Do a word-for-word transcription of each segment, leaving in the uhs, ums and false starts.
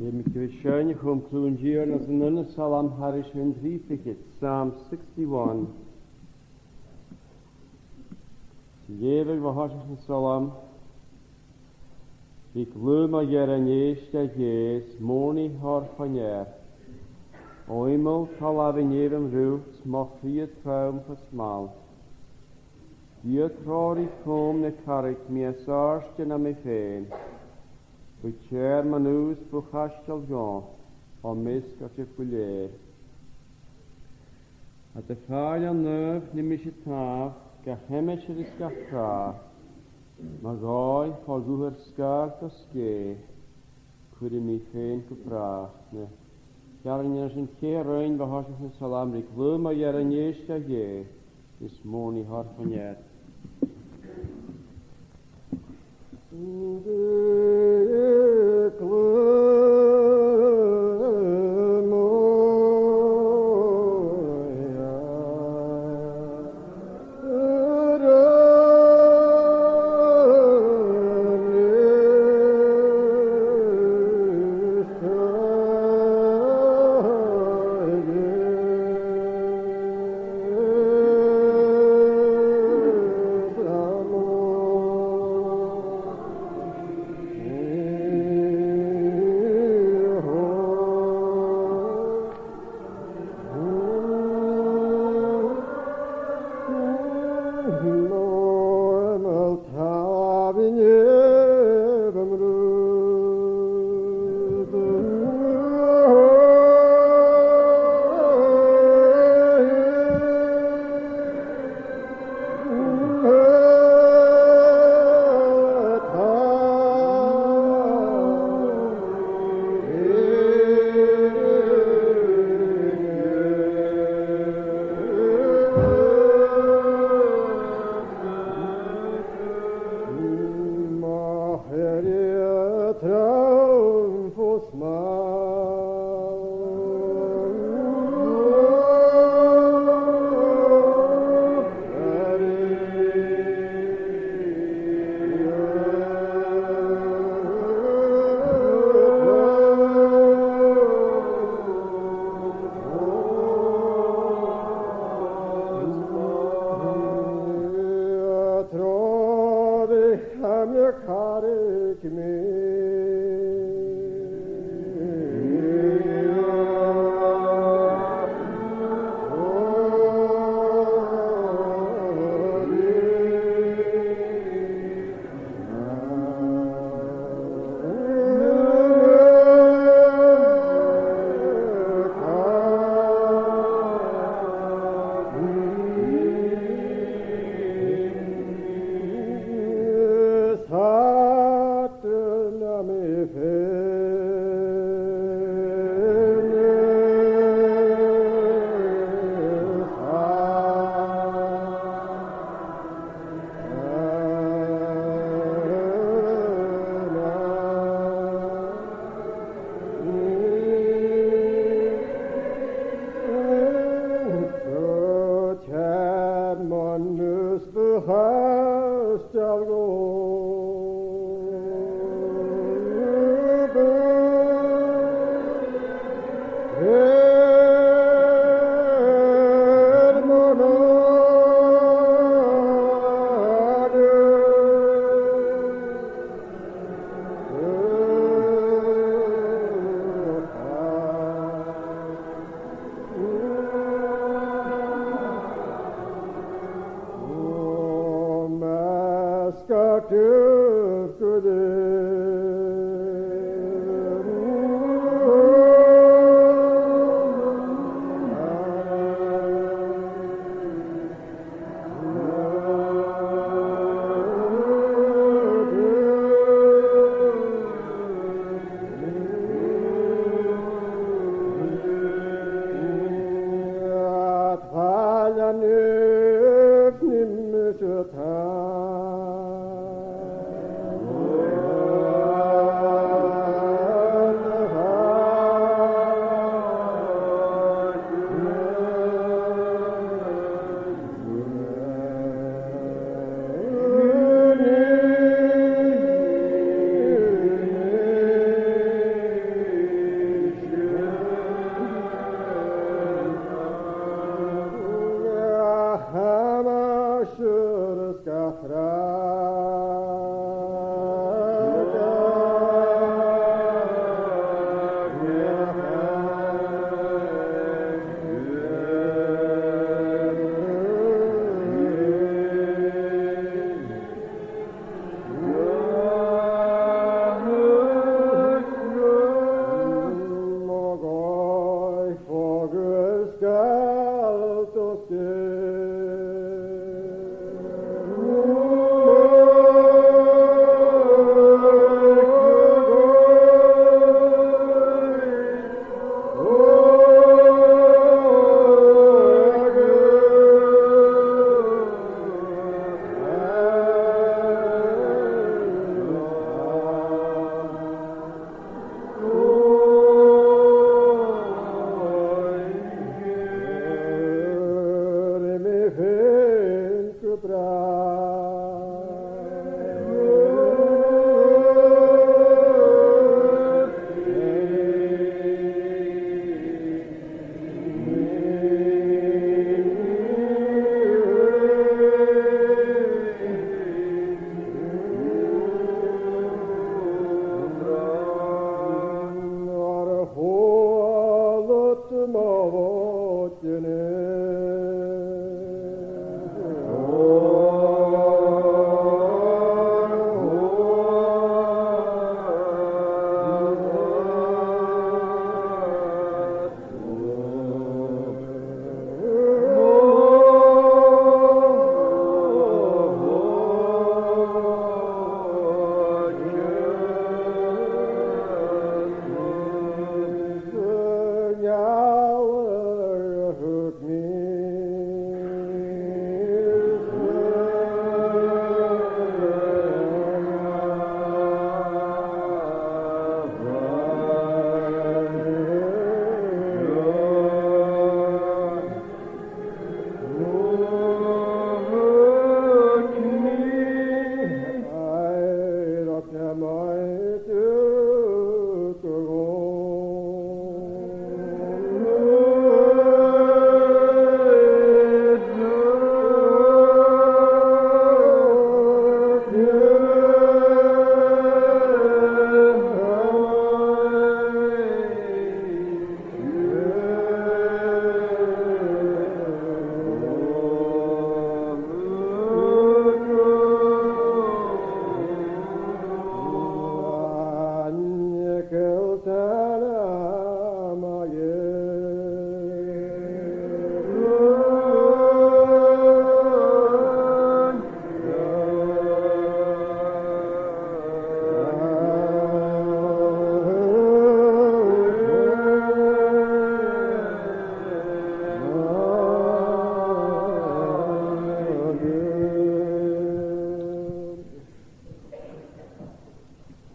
Feumaidh gu bhith sinn a chum cliù an Tighearna san aon salm thairis air an trì fichead, Psalm sixty-one. Leughaidh mi bho thoiseach na salm. Bi glaodh, mo ghearran, èist, a Dhè, is mòr nì thoir fon ear. O iomall, tha làmh an Tighearna riut, mo chridhe trom fo smal. Dia treòrach cùm na carraig mi as àirde na mi fhèin. Bu tèarmann ùs, bu chaisteal dhomh, o measgachadh gu lèir. Tha do phàillean naomh, nì mise tàmh, gach aimsir is gach tràth. Mo dhòigh, fo dh'uair sgàil do sgèith, cuiridh mi fhèin gu bràth. Na, ceannaich sinn ceithir rainn bho thoiseach na salm. Bi glaodh, mo ghearran, èist, a Dhè, is mòr nì thoir fon ear.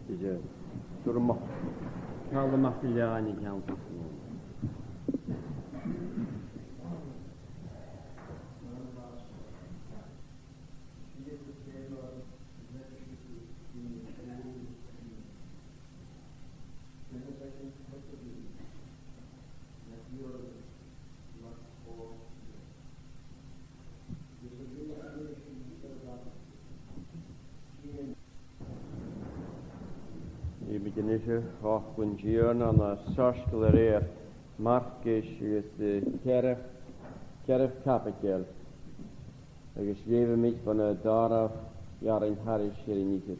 Is e, Tormod, Calum MacIlleathain a' ceann. Nì mi a-nis a-mach gun dèan an soisgeul a rèir Marcais agus, eh, ceathramh, ceathramh caibideil. Agus leughaidh mi bhon an dàrna earrainn thairis air an fhichead.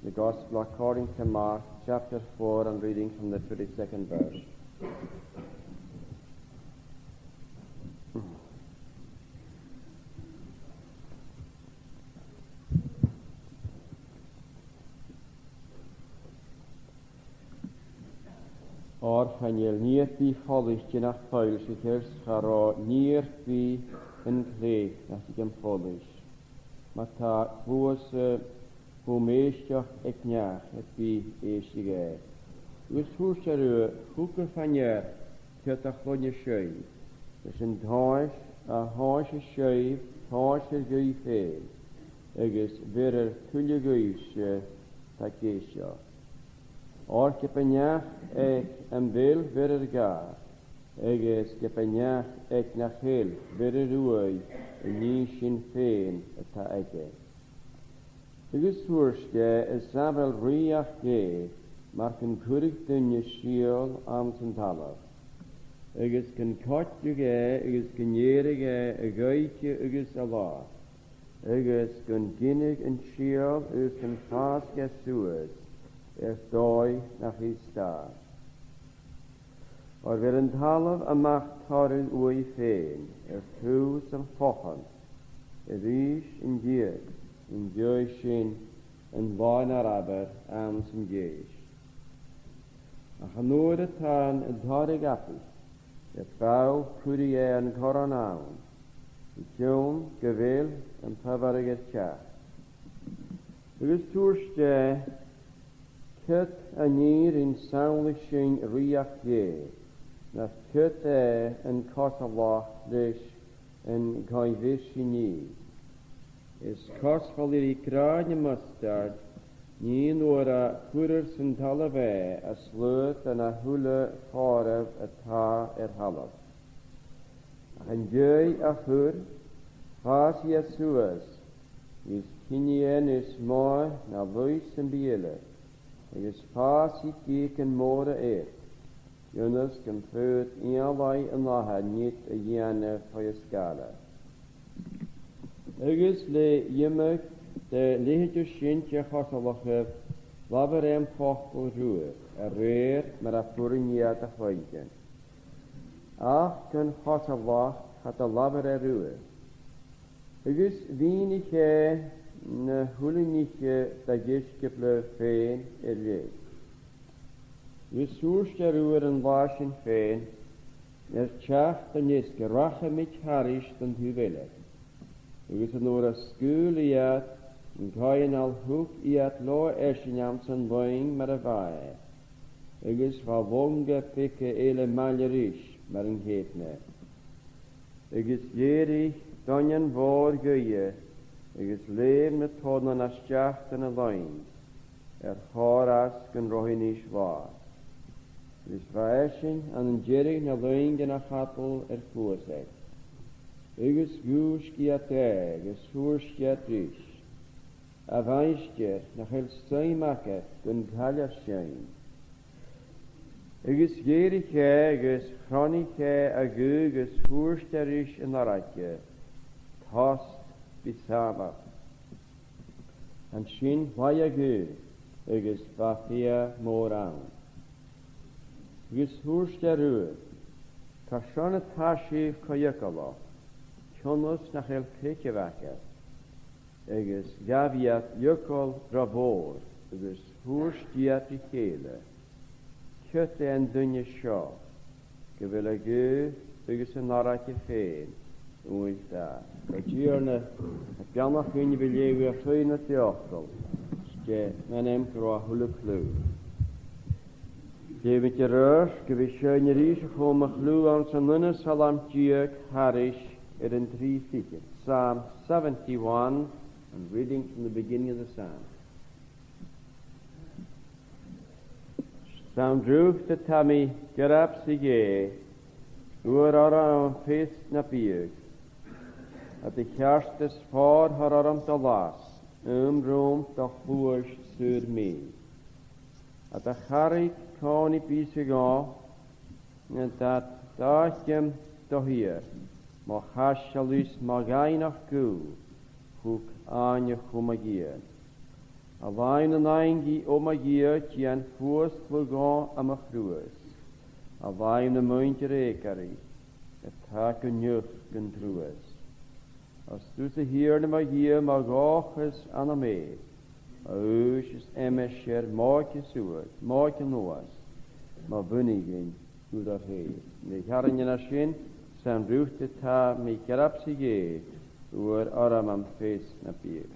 The Gospel according to Mark, chapter four, and reading from the twenty-second verse. Oir chan eil nì air bith follaiseach nach foillseachar, cha robh nì air bith an clèith nach tig am follais. Ma tha cluas, eh, fom èisteachd aig neach, air bith èisteadh e. Agus thuirt e riutha, thugaibh an fhear ciod a chluinneas sibh. Leis an tomhas a thomhaiseas sibh, tomhaisear dhuibh fhèin, agus bheirear tuilleadh dhuibhse, tha ag èisteachd. Oir ge b' e neach aig am bheil, bheirear dha, agus ge b' e neach aig nach eil, bheirear uaithe an nì sin fhèin a tha aige. Agus thuirt e, is amhail rìoghachd Dhè, mar gun cuireadh duine sìol anns an talamh, agus gun coidleadh e, agus gun èireadh e a dh'oidhche agus a là, agus gun gineadh an sìol agus gun fàsadh e suas air dòigh nach fhios dha. Oir bheir an talamh a-mach toradh uaithe fhèin, air tùs am fochann, a-rìs an diog, an dèidh sin an là an arbhair anns an dèidh. Ach an uair a tha an toradh abaich, air ball cuiridh e an corran ann, a chionn gu bheil am faobhar air teachd. Agus thuirt e, ciod a nì rin samhlaich sinn rìoghachd Dhè, no ciod e an cosamhlachd leis an coimhead sinn i? Is cosmhail i ri gràin mustard, nì an uair a chuirear san talamh e, as lugha de na h-uile fòrmh a tha air thalamh. Ach an dèidh a chur, fàsaidh e suas, agus cinnidh e nas motha na luibh sam bith eile, agus fàsaidh geugan mòra air, ionnas gum faod eunlaith an Athar nithean a dhèanamh fo a sgath. Agus le iomadh de leithid sin de chosalacha, labhair e am facal riutha, a rèir mar a b' urrainn iad a chluinntinn. Ach gun chosalaich cha do labhair e riutha. Agus mhìnich e na h-uile nithean da dheisciobail fhèin air leth. Agus thuirt e riutha air an là sin fhèin, air teachd an fheasgair, rachamaid thairis dhan taobh eile. Agus an uair a sgaoil iad an coitheanal, thug iad leotha esan anns an luing mar a bha e, agus bha longa beaga eile maille ris mar an ceudna. Agus dh'èirich doineann mhòr ghaoithe, agus leum na tonnan a-steach dhan an luing, air chor às gun robh i nis làth. Agus bha esan ann an deireadh na luinge na chadal air cluasaig. Agus dhùisg iad e, agus thuirt iad ris, A Mhaighstir, nach eil suim agad gun caillear sinn? Agus dh'èirich e, agus chronaich e a ghuth, agus thuirt e ris an fhairge, Tost, bi sàmhach. An sin laigh a' ghaoth, agus bha fiadh mòr ann. Agus thuirt e riutha, Carson a tha sibh cho eagalach? Cionnas nach eil creideamh agaibh? Agus ghabh iad eagal ro mhòr, agus thuirt iad ri chèile, Ciod e an duine seo, gu bheil a ghaoth agus an fhairge fhèin umhail dath? A Thighearna, a' beannachadh dhuinn a bhith a' leughadh air feadh na deochtail, 's dè m' ainm gu robh a h-uile cliù. Leughaidh mi air gu bheil sinn a-rithist a' cumail cliù anns an aon Salm deug thairis air an trì fichead, Psalm seventy-one, and reading from the beginning of the Psalm. Sam drùchd a tha mi ag earbsa Dhè, uair orm am feasg na biadh, a do cheartas fòir thoir orm do bhlas, aom rùm do chluais saor mi. A do charraig còmhnaidh bìos dhomh, an dad dòigeam do shìor, mo chaisteal is mo dhaingneach gaoth, thug àithne chum mo Dhia. A Mhaigh nan Aingidh, o mo Dhia, dèan fuasgladh dhomh à mo chruas, a Mhaigh na muinntir eucoraich, a tha gu neach gun truas. Is tusa, a Thighearna mo Dhia, mo dhòchas ann am fhèin, a' Uibhist is aimsir, m' òige is uaigh, m' òige a-nuas, mo mhuinighin thu do thè. Nì a' cheàrn-eun a sin, Sam drùchd a tha mi ag earbsa Dhè, uair orm am feasg na biadh.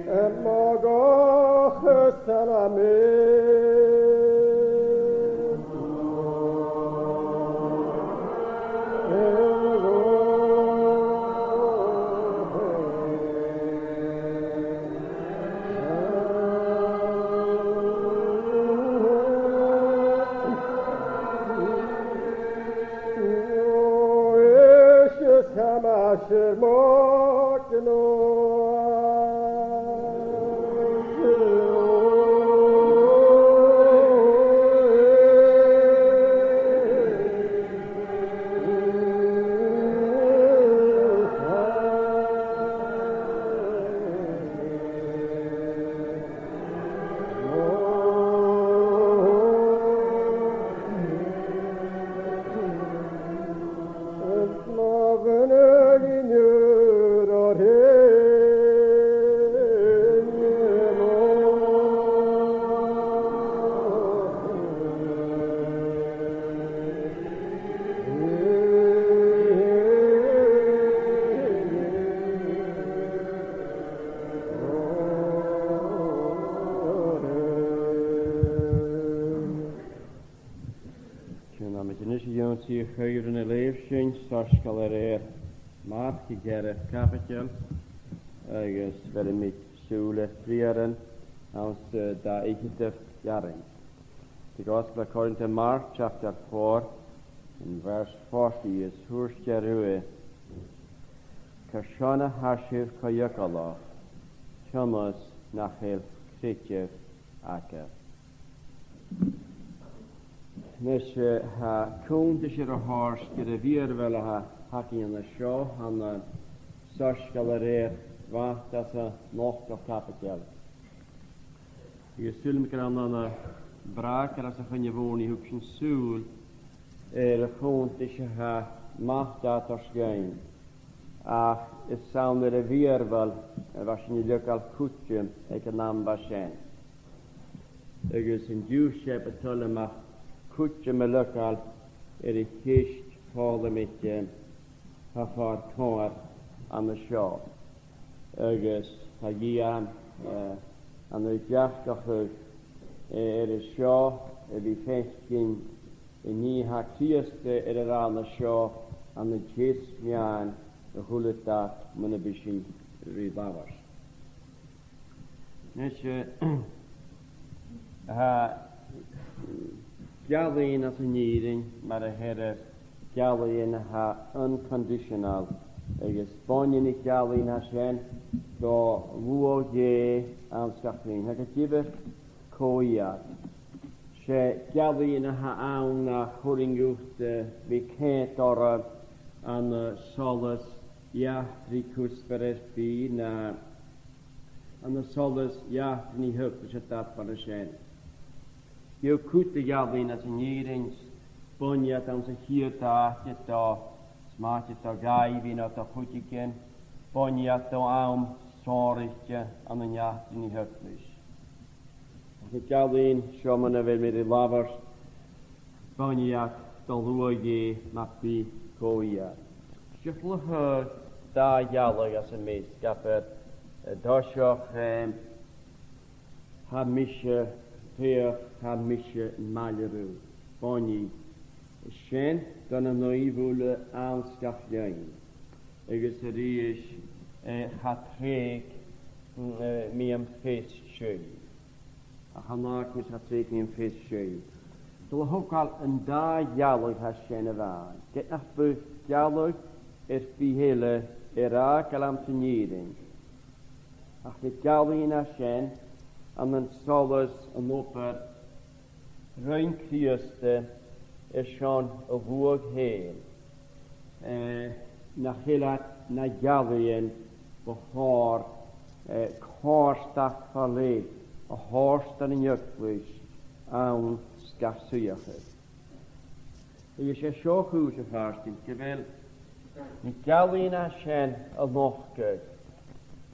Tionndaidh mi a-nis a dh'ionnsaigh a' chuibhreann a leugh sinn, Soisgeul a rèir Marc, an ceathramh caibideil, agus bheir mi sùil air briathran anns an dà fhicheadamh rann. The Gospel according to Mark, chapter four, in verse forty, is thuirt e riutha, Carson a tha sibh cho eagalach, cionnas nach eil creideamh agaibh? Nis, eh, tha cunntas air a thoirt gur e mhìorbhail a th' againn an seo, ann an Soisgeul a rèir Mhata san ochdamh caibideil. Agus saoilidh mi gur ann ann am Bràgar anns a' choinneimh ùrnaigh a thug sinn sùil air a' chunntas a tha Mata a' toirt dhuinn. Ach is ann air a' mhìorbhail a bha sinn a' leigeil cuideam aig an àm a bha sin. Agus an-diugh 's e bu toil leam ach cuideam a leigeil air a' cheist fhoghlamaichte a tha far comhair an seo. Agus tha Iain, eh, ann an beachdachadh, eh, air a seo, a bhith a' faicinn an nì a tha Crìosd air a ràdh an seo, ann an teis-meadhan a h-uile dad mun a bhith sinn ri labhairt. Nis, eh, tha geallaidhean anns an fhìrinn, mar a their iad, geallaidhean a tha unconditional, agus buineadh na geallaidhean sin do shluagh Dhè anns gach linn. Tha gu diofar cò iad. 'S e geallaidhean a th' ann nach urrainn dhut, eh, bhith coimhead orra ann an solas eachdraidh cuspair air bith, no ann an solas eachdraidh na h-eaglais a' dad bhon a sin. Gheibh cuid de gheallaidhean anns an fhìrinn, buineadh iad anns a' chiad àite do, 's mathaid do dh'àireamh no do chuideigin, buineadh iad do àm sònraichte ann an eachdraidh na h-eaglais. Ach na geallaidhean seo mun a bheil mi ri labhairt, buineadh iad do shluagh Dhè, ma bith cò iad. 'S e a' chluich dà ghealladh anns am measg, abair, eh, an toiseach, em, tha mise, feuch, tha mise maille riut. Buineadh sin do na naoimh uile anns gach linn. Agus a-rithist, eh, cha trèig, mm, eh, mi am feist sibh. Ach an ath-, cha trèig mi am feist sibh. Dol a thogail an dà ghealladh a tha sin a-mhàin. Ged nach biodh gealladh air bith eile air fhàgail anns an fhìrinn. Ach na geallaidhean a tha sin, ann an solas an obair rinn Crìosd airson a shluaigh fhèin, eh, nach eil iad na geallaidhean bu chòir, eh, comhfhurtachd fa leth a thoirt dhan an eaglais anns gach suidheachadh. Agus 's e seo a' chùis, a chàirdean, gu bheil na geallaidhean a tha sin a' nochdadh.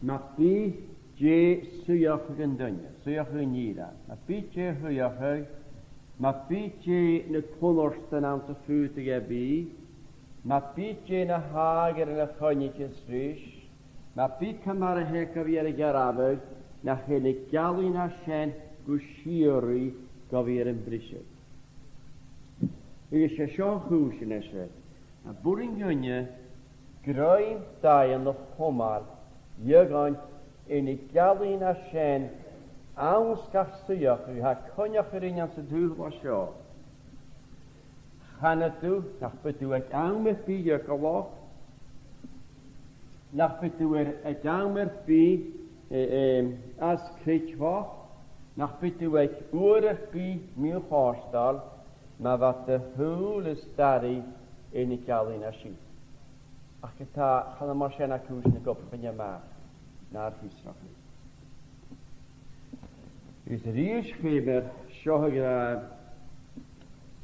Ma bith dè suidheachadh an duine, suidheachadh an fhìrein, ma bith dè a shuidheachadh, ma bith dè na cunnartan anns a' phuing a bha e, ma bith dè na h-àmhghairean a choinnich e ris, ma bith ciamar a thig e air a dhearbhadh, nach e na geallaidhean a tha sin gu sìorraidh gu bhith air am briseadh. Agus 's e seo a' chùis a-nis e, a b' urrainn dhuinne grèim Dhia na chomair, dheaghaidh air na geallaidhean a tha sin anns gach suidheachadh a tha coinneachadh rinne anns an t-saoghal seo. Chanadh tu nach bi thu aig àm air bith eagalach, nach bi thu air, aig àm air bith, eh, eh, as creidmheach, nach bi thu aig uair air bith mì-chofhurtail, ma bha do shùil is d' aire air na geallaidhean a tha sin. Ach ge-tà, chan ann mar sin a tha cùisean ag obrachadh a-mach, nar fiosrachadh. Is a-rithist, feumaidh sinn seo a ràdh,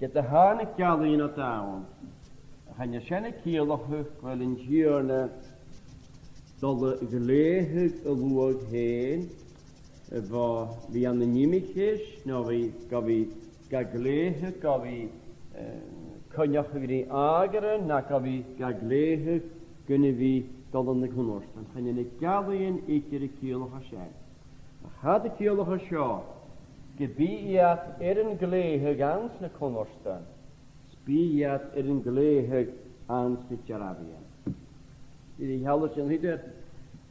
ged a tha na geallaidhean ud ann, chan eil sin a' ciallachadh gu bheil an Tighearna a' dol a ghlèidheadh a shluagh fhèin, a bhith, bhith ann an imcheist, no bhith, gu bhith ga ghlèidheadh, gu bhith, eh, coinneachadh ri àmhghar, no gu bhith ga ghlèidheadh gun a bhith a' dol anns na cunnartan. Chan eil na geallaidhean idir a' ciallachadh sin. Ach tha e a' ciallachadh seo, gum bi iad air an glèidheadh anns na cunnartan, 's bidh iad air an glèidheadh anns na dearbhaidhean. Bidh e a' ciallachadh sin idir,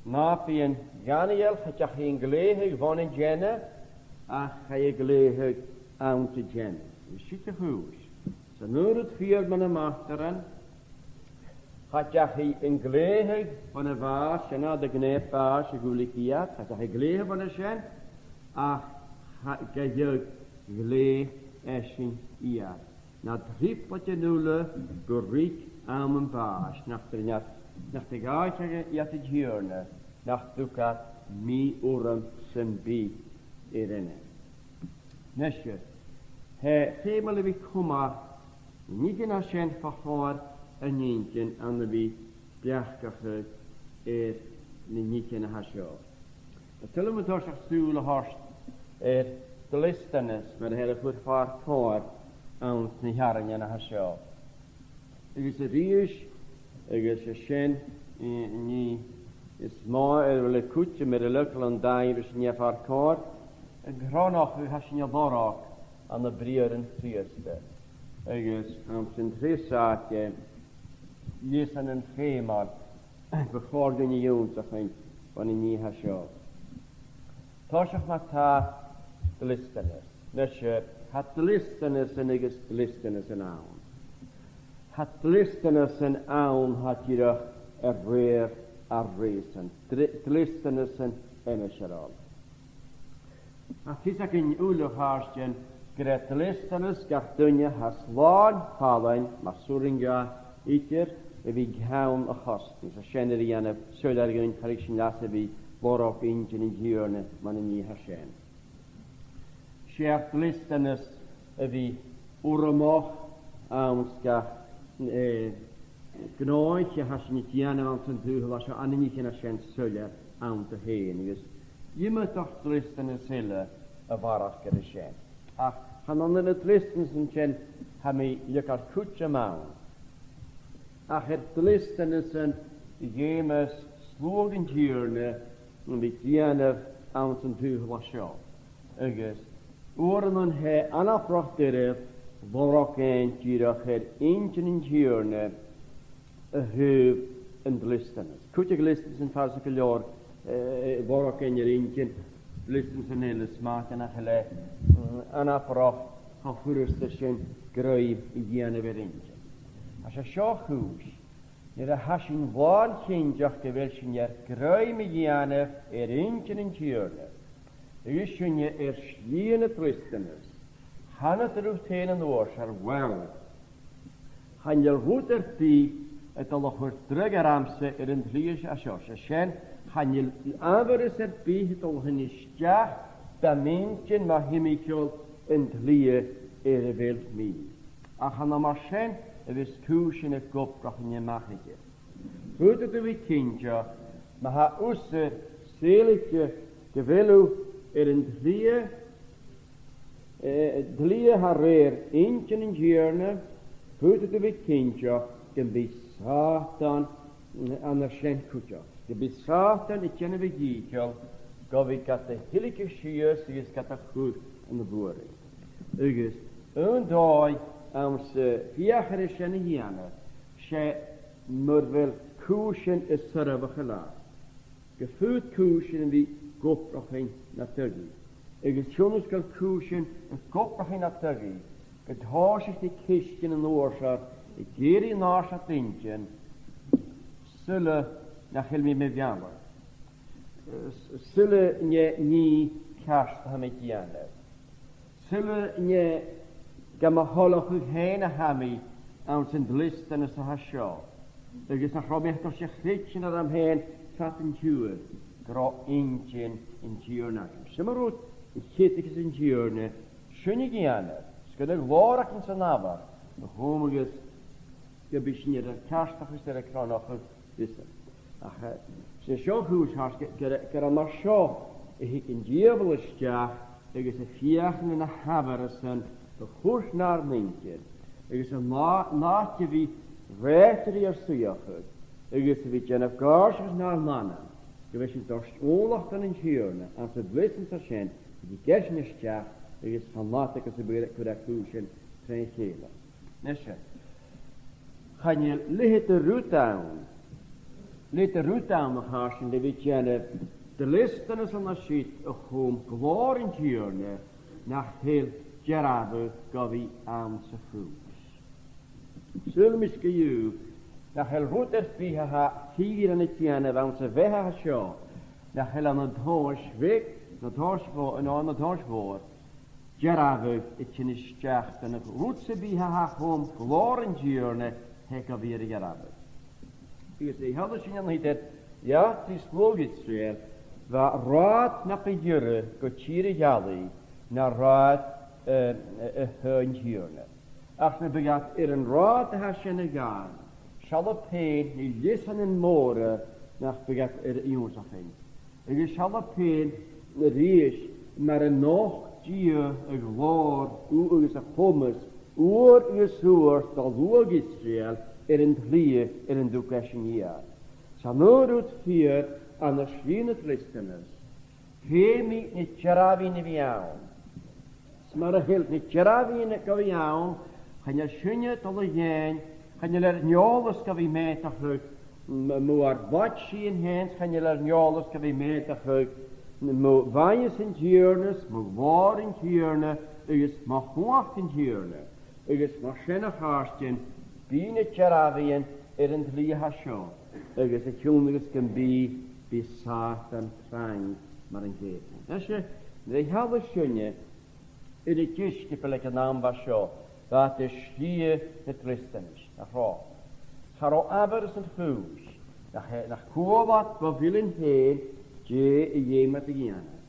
na bhith an ghainneal, cha deachaidh an glèidheadh bhon an teine, ach chaidh a ghlèidheadh anns an teine. Is siud a' chùis. 'S an aon rud fìor mun a' mhartair, cha deachaidh an glèidheadh bhon a' bhàs, sin an dà ghnè bàis a dh'fhuiling iad, cha deachaidh an glèidheadh bhon a sin, ach cha, gidheadh glèidh esan iad. Na trioblaid uile gu ruige àm am bàis, nach do, nach, nach do dh'àicheadh iad an Tighearna, nach tug iad mì-urram sam bith air aon. Nise, tha e feumail a bhith a' cumail na nithean a tha sin fa chomhair an inntinn ann a bhith beachdachadh air na nithean a tha seo. Tha, saoilidh mi, toiseach sùil a thoirt air dleastanas mar a tha e air a chur fa chomhair anns na h-earrannan a tha seo. Agus a-rithist, agus 's e sin, eh, an nì as motha air a bheil e a' cuideam air an leagan Dè ris an e fa chomhair, an cronachadh a tha sinn a' lorg ann am briathran Chrìosda. Agus anns an treas àite, leasanan feumail bu chòir dhuinn ionnsachadh bhon an nì a tha seo. Toiseach ma-thà, dleastanas. Nise, tha dleastanasan agus dleastanasan ann. Tha dleastanasan ann a tha dìreach a rèir ar reusan. Dle-, dleastanasan aimsireil. Tha fios againn uile, a chàirdean, gur e dleastanas gach duine a tha slàn fallain, mas urrainn dha idir a bhith ceann a chosnadh. 'S e sin a tha ri dhèanamh soilleir dhuinn, cha ruig sinn leas a bhith a' lorg inntinn an Tighearna mun an nì a tha sin. 'S e ar dleastanas a bhith urramach anns gach, eh, gnothaich a tha sinn a' dèanamh anns an t-saoghal seo, ann an nithean a tha sin soilleir annta fhèin, agus iomadach dleastanas eile a bharrachd air a sin. Ach chan ann air na dleastanasan sin a tha mi a' leigeil cuideam ann, ach air dleastanasan a dh'fheumas sluagh an Tighearna a bhith a' dèanamh anns an t-saoghal seo. Agus uaireannan tha e anabarrach doirbh lorg fhaighinn dìreach air inntinn an Tighearna a thaobh an dleastanas. Cuid de dhleastanasan, feumaidh gu leòr, eh, lorg fhaighinn air inntinn, dleastanasan eile, 's mathaid nach eil e, mm, anabarrach cho furasta sin grèim a dhèanamh air inntinn. Agus 's e seo a' chùis, nuair a tha sinn làn-chinnteach gu bheil sinn air grèim a dhèanamh air inntinn an Tighearna, agus sinne air slighe na dleastanas, chanadh tu riut fhèin an uair sin, uill, chan eil rud air bith a' dol a chur dragh ormsa air an t-slighe seo, seo, 's e sin, chan eil amharas air bith a' dol a thighinn a-steach dom inntinn mu thimcheall an t-slighe air a bheil mi. Ach chan ann mar sin a bhios cùisean ag obrachadh a-mach idir. Faodaidh tu bhith cinnteach, ma tha thusa saoilidh gu bheil thu air an t-slighe, eh, an t-slighe a tha a rèir inntinn an Tighearna, faodaidh tu bhith cinnteach gum bi Sàtan, eh, an uair sin cuideachd. Gum bi Sàtan a' dèanamh a dhìcheall gu bhith gad thilgeadh sìos agus gad chur ann am buaireadh. Agus an dòigh anns a' feuchainn ri sin a dhèanamh, 's e mur bheil cùisean a' soirbheachadh leat, gum faod cùisean a bhith ag obrachadh nad aghaidh. Agus chionn 's gu bheil cùisean ag obrachadh nad aghaidh, gun tòisich na ceistean an uair sin ag èirigh an àirde nad inntinn, saoil nach eil mi mu mhealladh. S-, saoil an e nì ceart a tha mi a' dèanamh. Saoil an e gam thoileachadh fhèin a tha mi anns an dleastanas a tha seo, agus nach robh mi ach a' toirt a' chreidsinn orm fhèin fad an t-siubhail gun robh inntinn an Tighearna agam. 'S iomadh rud a cheadaicheas an Tighearna sin a dhèanamh, 's gun a ghlòir fhaighinn san amharc a chum agus gum bi sinn air ar ceartachadh 's air ar cronachadh bhios e. Ach, eh, 's e seo a' chùis, tha, gur, gur, gur ann mar seo a thig an diabhal a-steach agus a' feuchainn na h-amharasan a chur nar n-inntinn, agus an à-, an àite a bhith rèidh ri ar suidheachadh, agus a bhith a' dèanamh gàirdeachas nar n-anam, gu bheil sinn a' toirt ùmhlachd dhan Tighearna anns an dleastanas sin, gun tig esan a-steach agus chan fhada gus am bi e air cur air cùisean tro chèile. Nise, chan eil leithid de rud ann, leithid de rud ann, a chàirdean, le bhith a' dèanamh dleastanas an siud a chum glòir an Tighearna nach eil dearbhadh gu bhith anns a' chùis. Saoil mise gu bheil, nach eil rud air bith a tha Dia ri dhèanamh anns a' bheatha seo, nach eil ann an tomhas bheag, no tomhas mhò-, no ann an tomhas mhòr, dearbhadh a' tighinn a-steach dhan rud sam bith a tha a chum glòir an Tighearna, tha e gu bhith air a dhearbhadh. Agus a h-uile sìon a th' ann, eadar Iàir is luchd Israeil, bha rathad na bu ghiorra gu tìr a' gheallaidh na rathad, eh, eh, eh, an Tighearna. Ach nam biodh iad air an rathad a tha sin a ghabhail, seall fhèin na leasanan mòra nach biodh iad air ionnsachadh. Agus seall fhèin a-rithist mar a nochd Dia a ghlòir, ù, agus a chomas uair agus uair do luchd Israeil air an t-slighe air an tug esan iad. 'S e an aon rud fìor ann an slighe na dleastanas. Feumaidh na dearbhaidhean a bhith ann. 'S mura h-eil na dearbhaidhean gu bhith ann, chan eil sinne a' dol a dhèanamh, chan eil ar n-eòlas gu bhith meudachadh m-, mu ar maidsichean fhèin, 's chan eil ar n-eòlas gu bhith meudachadh mu mhaitheas an Tighearna, mu ghlòir an Tighearna, agus mu chumhachd an Tighearna. Agus mar sin, a chàirdean, bidh na dearbhaidhean air an t-slighe seo, agus a chionn 's gum bi, bidh Sàtan trang mar an ceudna. Nise, nuair a sheallas sinne air an deisciobail aig an àm a bha seo, bha iad air slighe na dleastanas, nach robh? Cha robh amharas an chùis, nach, nach cuala iad bho bhilean fhèin dè a dh'fheumadh iad a dhèanamh.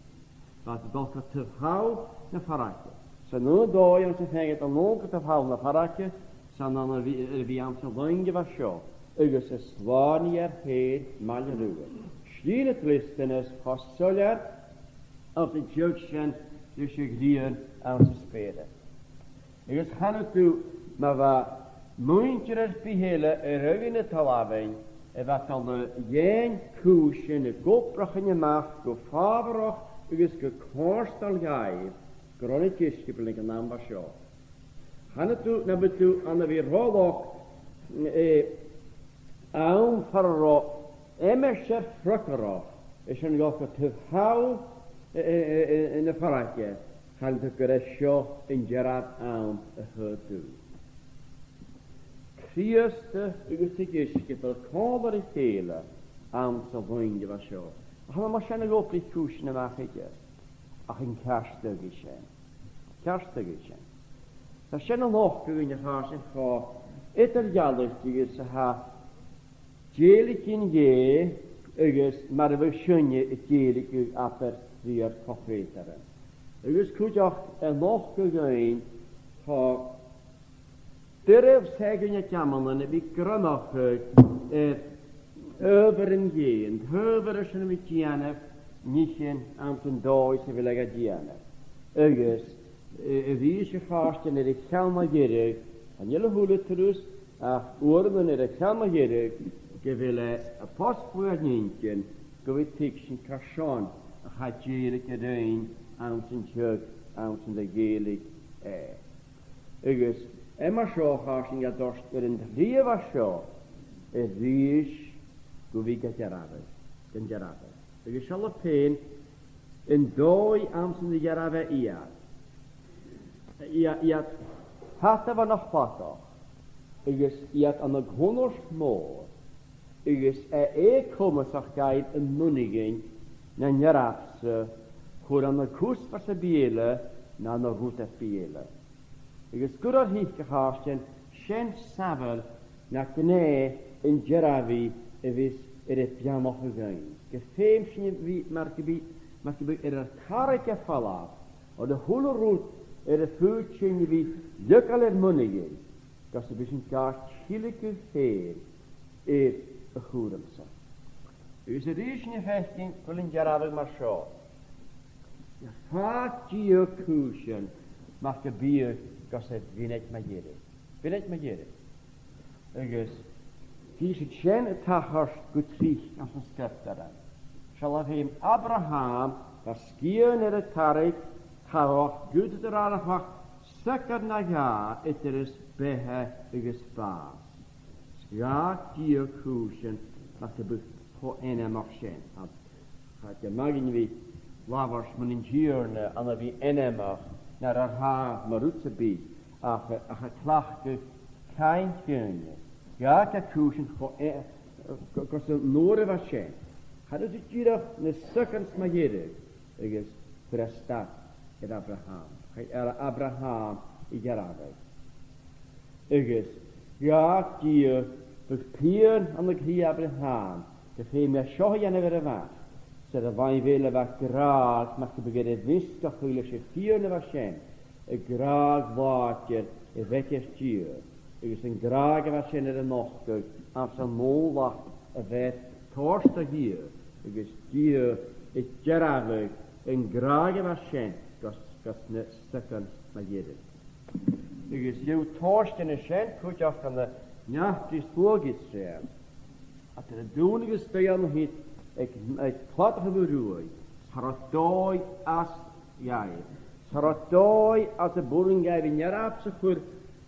Bha iad a' dol gu taobh thall na fairge. 'S ann an dòigh anns a' phàirt a-null gu taobh thall na fairge, 's ann a bhith, a bhith anns an loinge a bha seo, agus a' slànaighear fhèin maille riutha. Slighe na dleastanas cho soilleir agus an t-seagh sin leis a' ghrian anns an speur. Agus chanadh tu, ma bha muinntir air bith eile air aghaidh na talmhainn a bha a' dol a dh'fhaighinn cùisean a' cuideachadh a-mach gu fàbharach agus gu cofhurtail dhaibh, gun robh na deisciobail aig an àm a bha seo. Chanadh tu, nam biodh tu ann a bhith ro lochd, eh, àm far an robh aimsir fhreagarrach, is ann a' dol gu taobh thall, eh, eh, eh, eh, na fairge, chanadh tu gur e seo an dearbh àm a thagh tu. Crìosd agus an deisciobail còmhla ri chèile anns an loinge a bha seo. Ach chan ann mar sin a dh'obraich cùisean a-mach aige, ach an ceartachadh sin. Ceartachadh sin. Tha sin a' nochdadh dhuinn, a chàirdean, cho eadar-dhealaichte agus a tha dèiligeadh Dhè agus mar a bhiodh sinne a' dèiligeadh abair ri ar co-chreutairean. Agus cuideachd a' nochdadh dhuinn cho doirbh 's a tha e dhuinn aig amannan a bhith a' greimeachadh, eh, adhbharan Dhè, an t-adhbhar airson a bhith a' dèanamh nithean anns an dòigh 's a bheil e ga dhèanamh. Agus, eh, a-rithist, a chàirdean, air a' cheann mu dheireadh, chan eil a h-uile turas, ach uaireannan air a' cheann mu dheireadh, gu bheil e a' fosgladh ar n-inntinn gu bhith a' tuigsinn carson a chaidh dèiligeadh rinn anns an t-seagh anns an do dhèilig e. Agus e mar seo, a chàirdean, a' toirt air an t-slighe a bha seo a-rithist gu bhith ga dearbhadh, gun dearbhadh. Agus seall fhèin an dòigh anns an do dhearbh e iad. Iad, iad fada bhon a' chladach, agus iad ann an cunnart mòr, agus e, e comasach dhaibh am muinighin nan dearbhadh-sa, cur ann an cuspair sam bith eile, no ann an rud sam bith eile. Agus gu ruige a' chàirdean, sin samhail na gnè an dearbhaidh a bhios air a beannachadh dhuinn. Gum feum sinn a bhith, mar gum bi, mar gum bi air ar carraig a falbh, oir a h-uile rud air a faod sinn a bhith a leigeil air muinighin, gus am bi sinn gar tilgeil fhèin air a chùram-sa. Agus a-rithist, nì sinn fhaicinn gu bheil an dearbhadh mar seo. Gheibh Dia cùisean mar gum biodh gus a mhionaid mu dheireadh. Mionaid mu dheireadh. Agus chì sinn sin a' tachairt gu tric anns na Sgriobtairean. Seall fhèin Abraham, bha sgian air a tarraing, cha robh ach gu dè a ràdh, nach robh ach socair no dhà eadar beatha agus bàs. Gheibh Dia cùisean mar gum biodh cho ainmeil sin. Cha do mhath dhuinn a bhith a' labhairt mun an Tighearna ann a bhith ainmeil no ro tha mu rud sam bith, ach, ach a' cleachdadh cainnt dhaoine. Gheibh e cùisean cho, eh, gu, gus an uair a bha sin. Cha robh dìreach na socair mu dheireadh agus chuir e stad air Abraham. Chaidh air Abraham a dhearbhadh. Agus gheibh Dia, bhiodh pian ann an cridhe Abraham, gum feum e seo a dhèanamh air a mhac, 's air a' mhaim bheil e a bha gràdh, mar gum biodh air a mheasgachadh leis a' phian a bha sin, a' gràdh làidir a bh' aige air Dia, agus an gràdh a bha sin air a nochdadh anns an ùmhlachd a bha air toirt do Dhia, agus Dia a' dearbhadh an gràdh a bha sin gus, gus na socair mu dheireadh. Agus gheibh thu toiseachadh an sin cuideachd ann an eachdraidh sluagh Israel. Ach nuair a dhùin e a-staigh an siud aig, aig cladach a' bhruaich, cha robh dòigh às dhaibh. Cha robh dòigh às a b' urrainn dhaibh an dearbhadh-sa a chur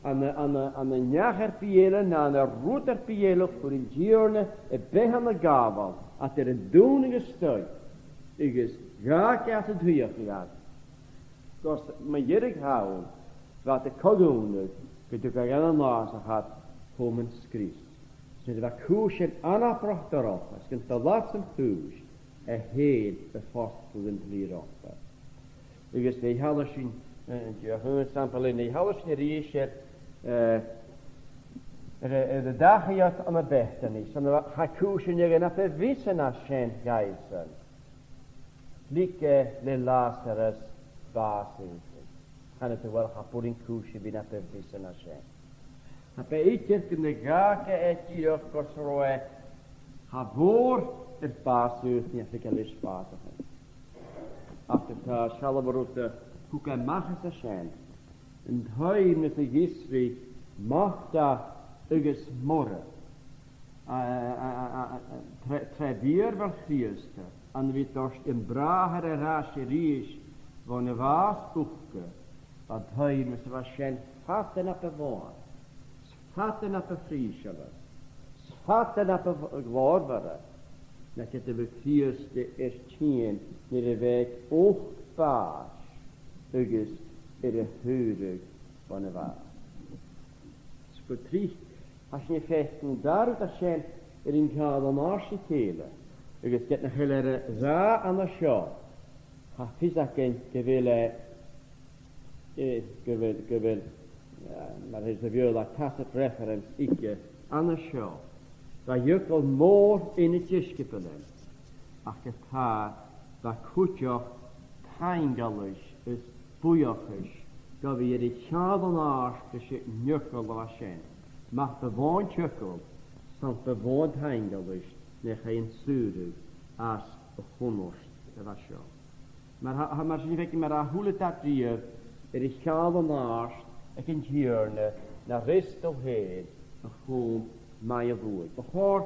ann an, ann an, ann an neach air bith eile, no ann an rud air bith eile, chuir an Tighearna a beatha na gabhail, ach nuair a dhùin e a-staigh, agus dh'fhàg e às an t-suidheachadh iad. Gus mu dheireadh thall, bha iad a' co-dhùnadh gun tug e dhan an às a tha iad a' cumail sgrios. 'S nuair a bha cùisean anabarrach dorcha, 's gun do las an cùis, e fhèin a phostladh an t-slighe romhpa. Agus nuair a sheallas sinn, eh, an dèidh aon sampall, nuair a sheallas sinn a-rithist air, eh, air, air an dachaigh ann am Betani, 's ann a bha, tha cùisean eile na bu mhiosa na sin dhaibhsan. Leig e le Làsaras bàs fhaotainn. Chan eil thu a' faicinn ach buileach cùisean a bhios na bu mhiosa na sin. Cha b' e idir gun do dh'fhàg e e dìreach gus an robh e cha mhòr air bàs fhaotainn ach leig e leis bàs fhaotainn. Ach tha, seall an rud a thug e a-mach às a sin. An t-aon as a dh'fhiosraich Marta agus Mara, a, a, a, a, a, tre, tre bhith air bhur Chrìosda, ann a bhith a' toirt am bràthair air ais a-rithist bhon a' bhàs ucca, bha an t-aon as a bha sin fada na bu mhotha, 's fada na bu phrìseile, 's fada na bu gh-, ghlòrmhoire, na ged a bha Crìosd air tighinn nuair a bha e ochd bàis agus air a shaoradh bhon a' bhàs. 'S gu tric, tha sinn a' faicinn an dà rud a tha sin air an ceangal an-àirde ri chèile, agus ged nach eil e air a ràdh an seo, tha fios againn gu bheil e, eh, gu bheil, gu bheil, eh, mar a their sa Bheurla, tacit reference aige an seo. Bha eagal mòr ann an deisciobail, ach ge-tà, bha cuideachd taingealais is buidheachais gu bhith air a cheangal an-àirde ris an eagal a bha sin. Mar bu mhotha an t-eagal, 's ann bu mhotha an taingealais nuair a chaidh an saoradh às a' chunnart a bha seo. Mar tha, tha, mar sin fhèin, mar a h-uile dad riamh air a cheangal an-àirde aig an Tighearna na fhreastal fhèin a chum math a dh'fhuair. Bu chòir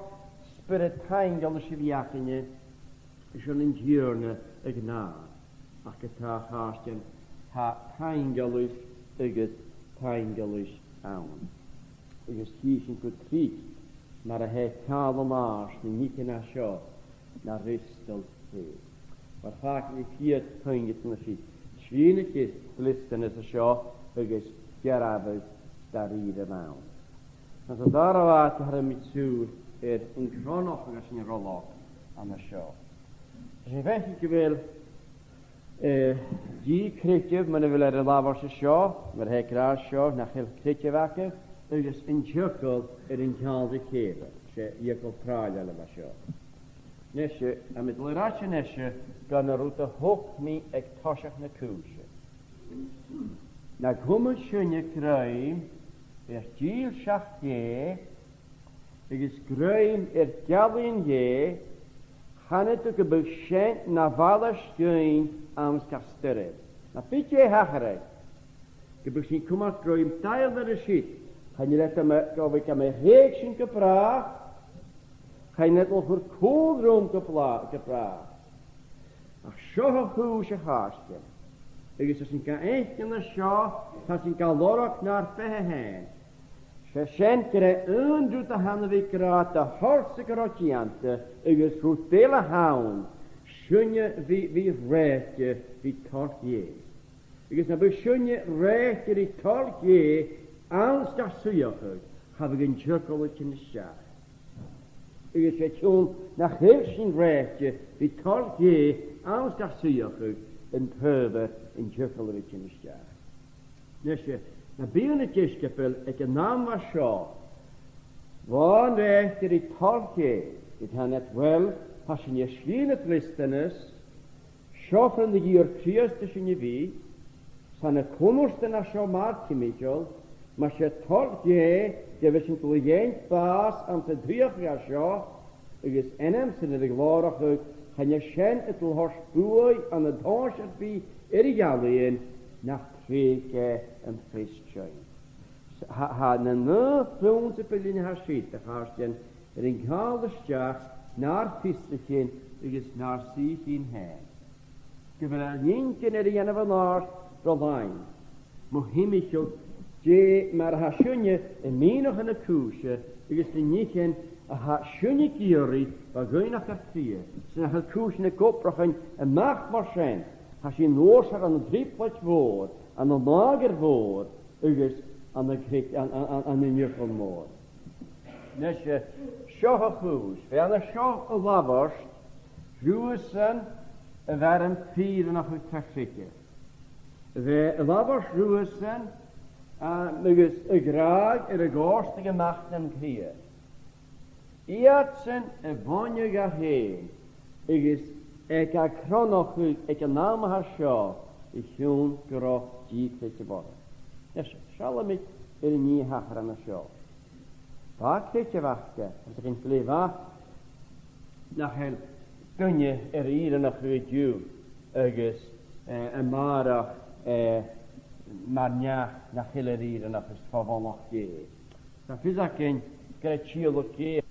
spiorad taingealais a bhith againne Is ann an Tighearna a-ghnàth, ach ge-tà, a chàirdean, tha taingealas agus taingealas ann. Agus chì sinn gu tric mar a tha e a' ceangal an-àirde na nithean a tha seo nar fhreastal fhèin. Mar a chì sinn, a' chiad taingealas a-nis, trì de na dleastanasan seo agus dearbhadh dha-rìribh ann. Anns an dàrna bhàta, tha mi a' sùil air an cronachadh a tha sinn a' roiligeadh an seo. Tha sinn a' faicinn gu bheil, eh, dìth creideimh, mura bheil e air an labhairt seo, mura h-e ag ràdh seo, nach eil creideamh agaibh, agus an t-eagal air an ceangal ri chèile. 'S e eagal tràilleil a bha seo. Nise, tha mi a' dol air ais a-nis gu na rud a thog mi aig toiseach na cùise. Nan cumadh sinne grèim air dìlseachd Dhè, agus grèim air geallaidhean Dhè, chanadh tu gum biodh sin na bhalach dhuinn anns gach stoirm. Nam biodh Dè a' tachairt, gum biodh sinn a' cumail grèim daingeann air a sin, chan eil e, gum bi, gum bi, gum bi a' rèic sinn gu bràth, chan eil e a' dol a chur cùl rium gu bla-, gu bràth. Ach seo a' chùis, a chàirdean, agus tha sinn ga fhaicinn an seo, tha sinn ga lorg nar beatha fhèin. 'S e sin gur e aon rud a th' ann a bhith ag ràdh do thoil-sa gu robh dèanta, agus rud eile a th' ann, sinne bhith, bhith rèidh ri toil Dhè. Agus nam biodh sinne rèidh ri toil Dhè anns gach suidheachadh, cha bhiodh an t-eagal a' tighinn a-steach. Agus 's e a chionn nach eil sinn rèidh ri toil Dhè anns gach suidheachadh, an t-adhbhar an t-eagal a bhith a' tighinn a-steach. Nise, nam biodh na deisciobail aig an àm a bha seo làn-rèidh ri toil Dhè, ged a chanadh iad, uill, tha sinn a' sgrìobhadh dleastanas, seo far an do dh'iarr Crìosd dhuinn a bhith, 's ann a' cunnartan a tha seo mar timcheall, mas e toil Dhè gu bheil sinn a' dol a dhèanamh bàs anns an t-suidheachadh a tha seo, agus ainm-san air a ghlòrachadh, chan e sin a' dol a thoirt buaidh ann an tomhas air bith air a' gheallaidhean nach trèig e am feist sinn. Tha, tha na naoi prionnsabail a tha siud, a chàirdean, air an ceangal a-steach nar fiosraichean agus nar suidheachadh fhèin. Gu bheil ar n-inntinn air a dhèanamh an-àirde ro làimh mu thimcheall Dhè mar a tha sinne a' mìneachadh na cùise agus na nithean a tha sinne ag iarraidh bho dhuine nar cridhe, 's nach eil cùisean ag obrachadh a-mach mar sin, tha sinn an uair sin ann an trioblaid mhòr, ann an àmhghar mhòr agus ann an cri-, ann, ann, ann, ann an eagal mòr. Nise, seo a' chùis, bha e an seo a' labhairt riuthasan a bha air am fìreanachadh tro chreideamh. Bha e a' labhairt riuthasan, a, agus ag ràdh air a dhòrtadh a-mach nan cridhe. Iadsan a bhuineadh dha fhèin, agus e ga cronachadh aig an àm a tha seo, a chionn gun robh dìth creideimh orra. Nise, seallaidh mi air an nì a thachair an seo. Bha creideamh aca, agus a' chinn glè mhath nach eil duine air fhìreanachadh an-diugh agus, eh, a-màireach, eh, mar neach nach eil air fhìreanachadh is fo mhullach Dhè. Tha fios againn gur e tìodhlac Dhè.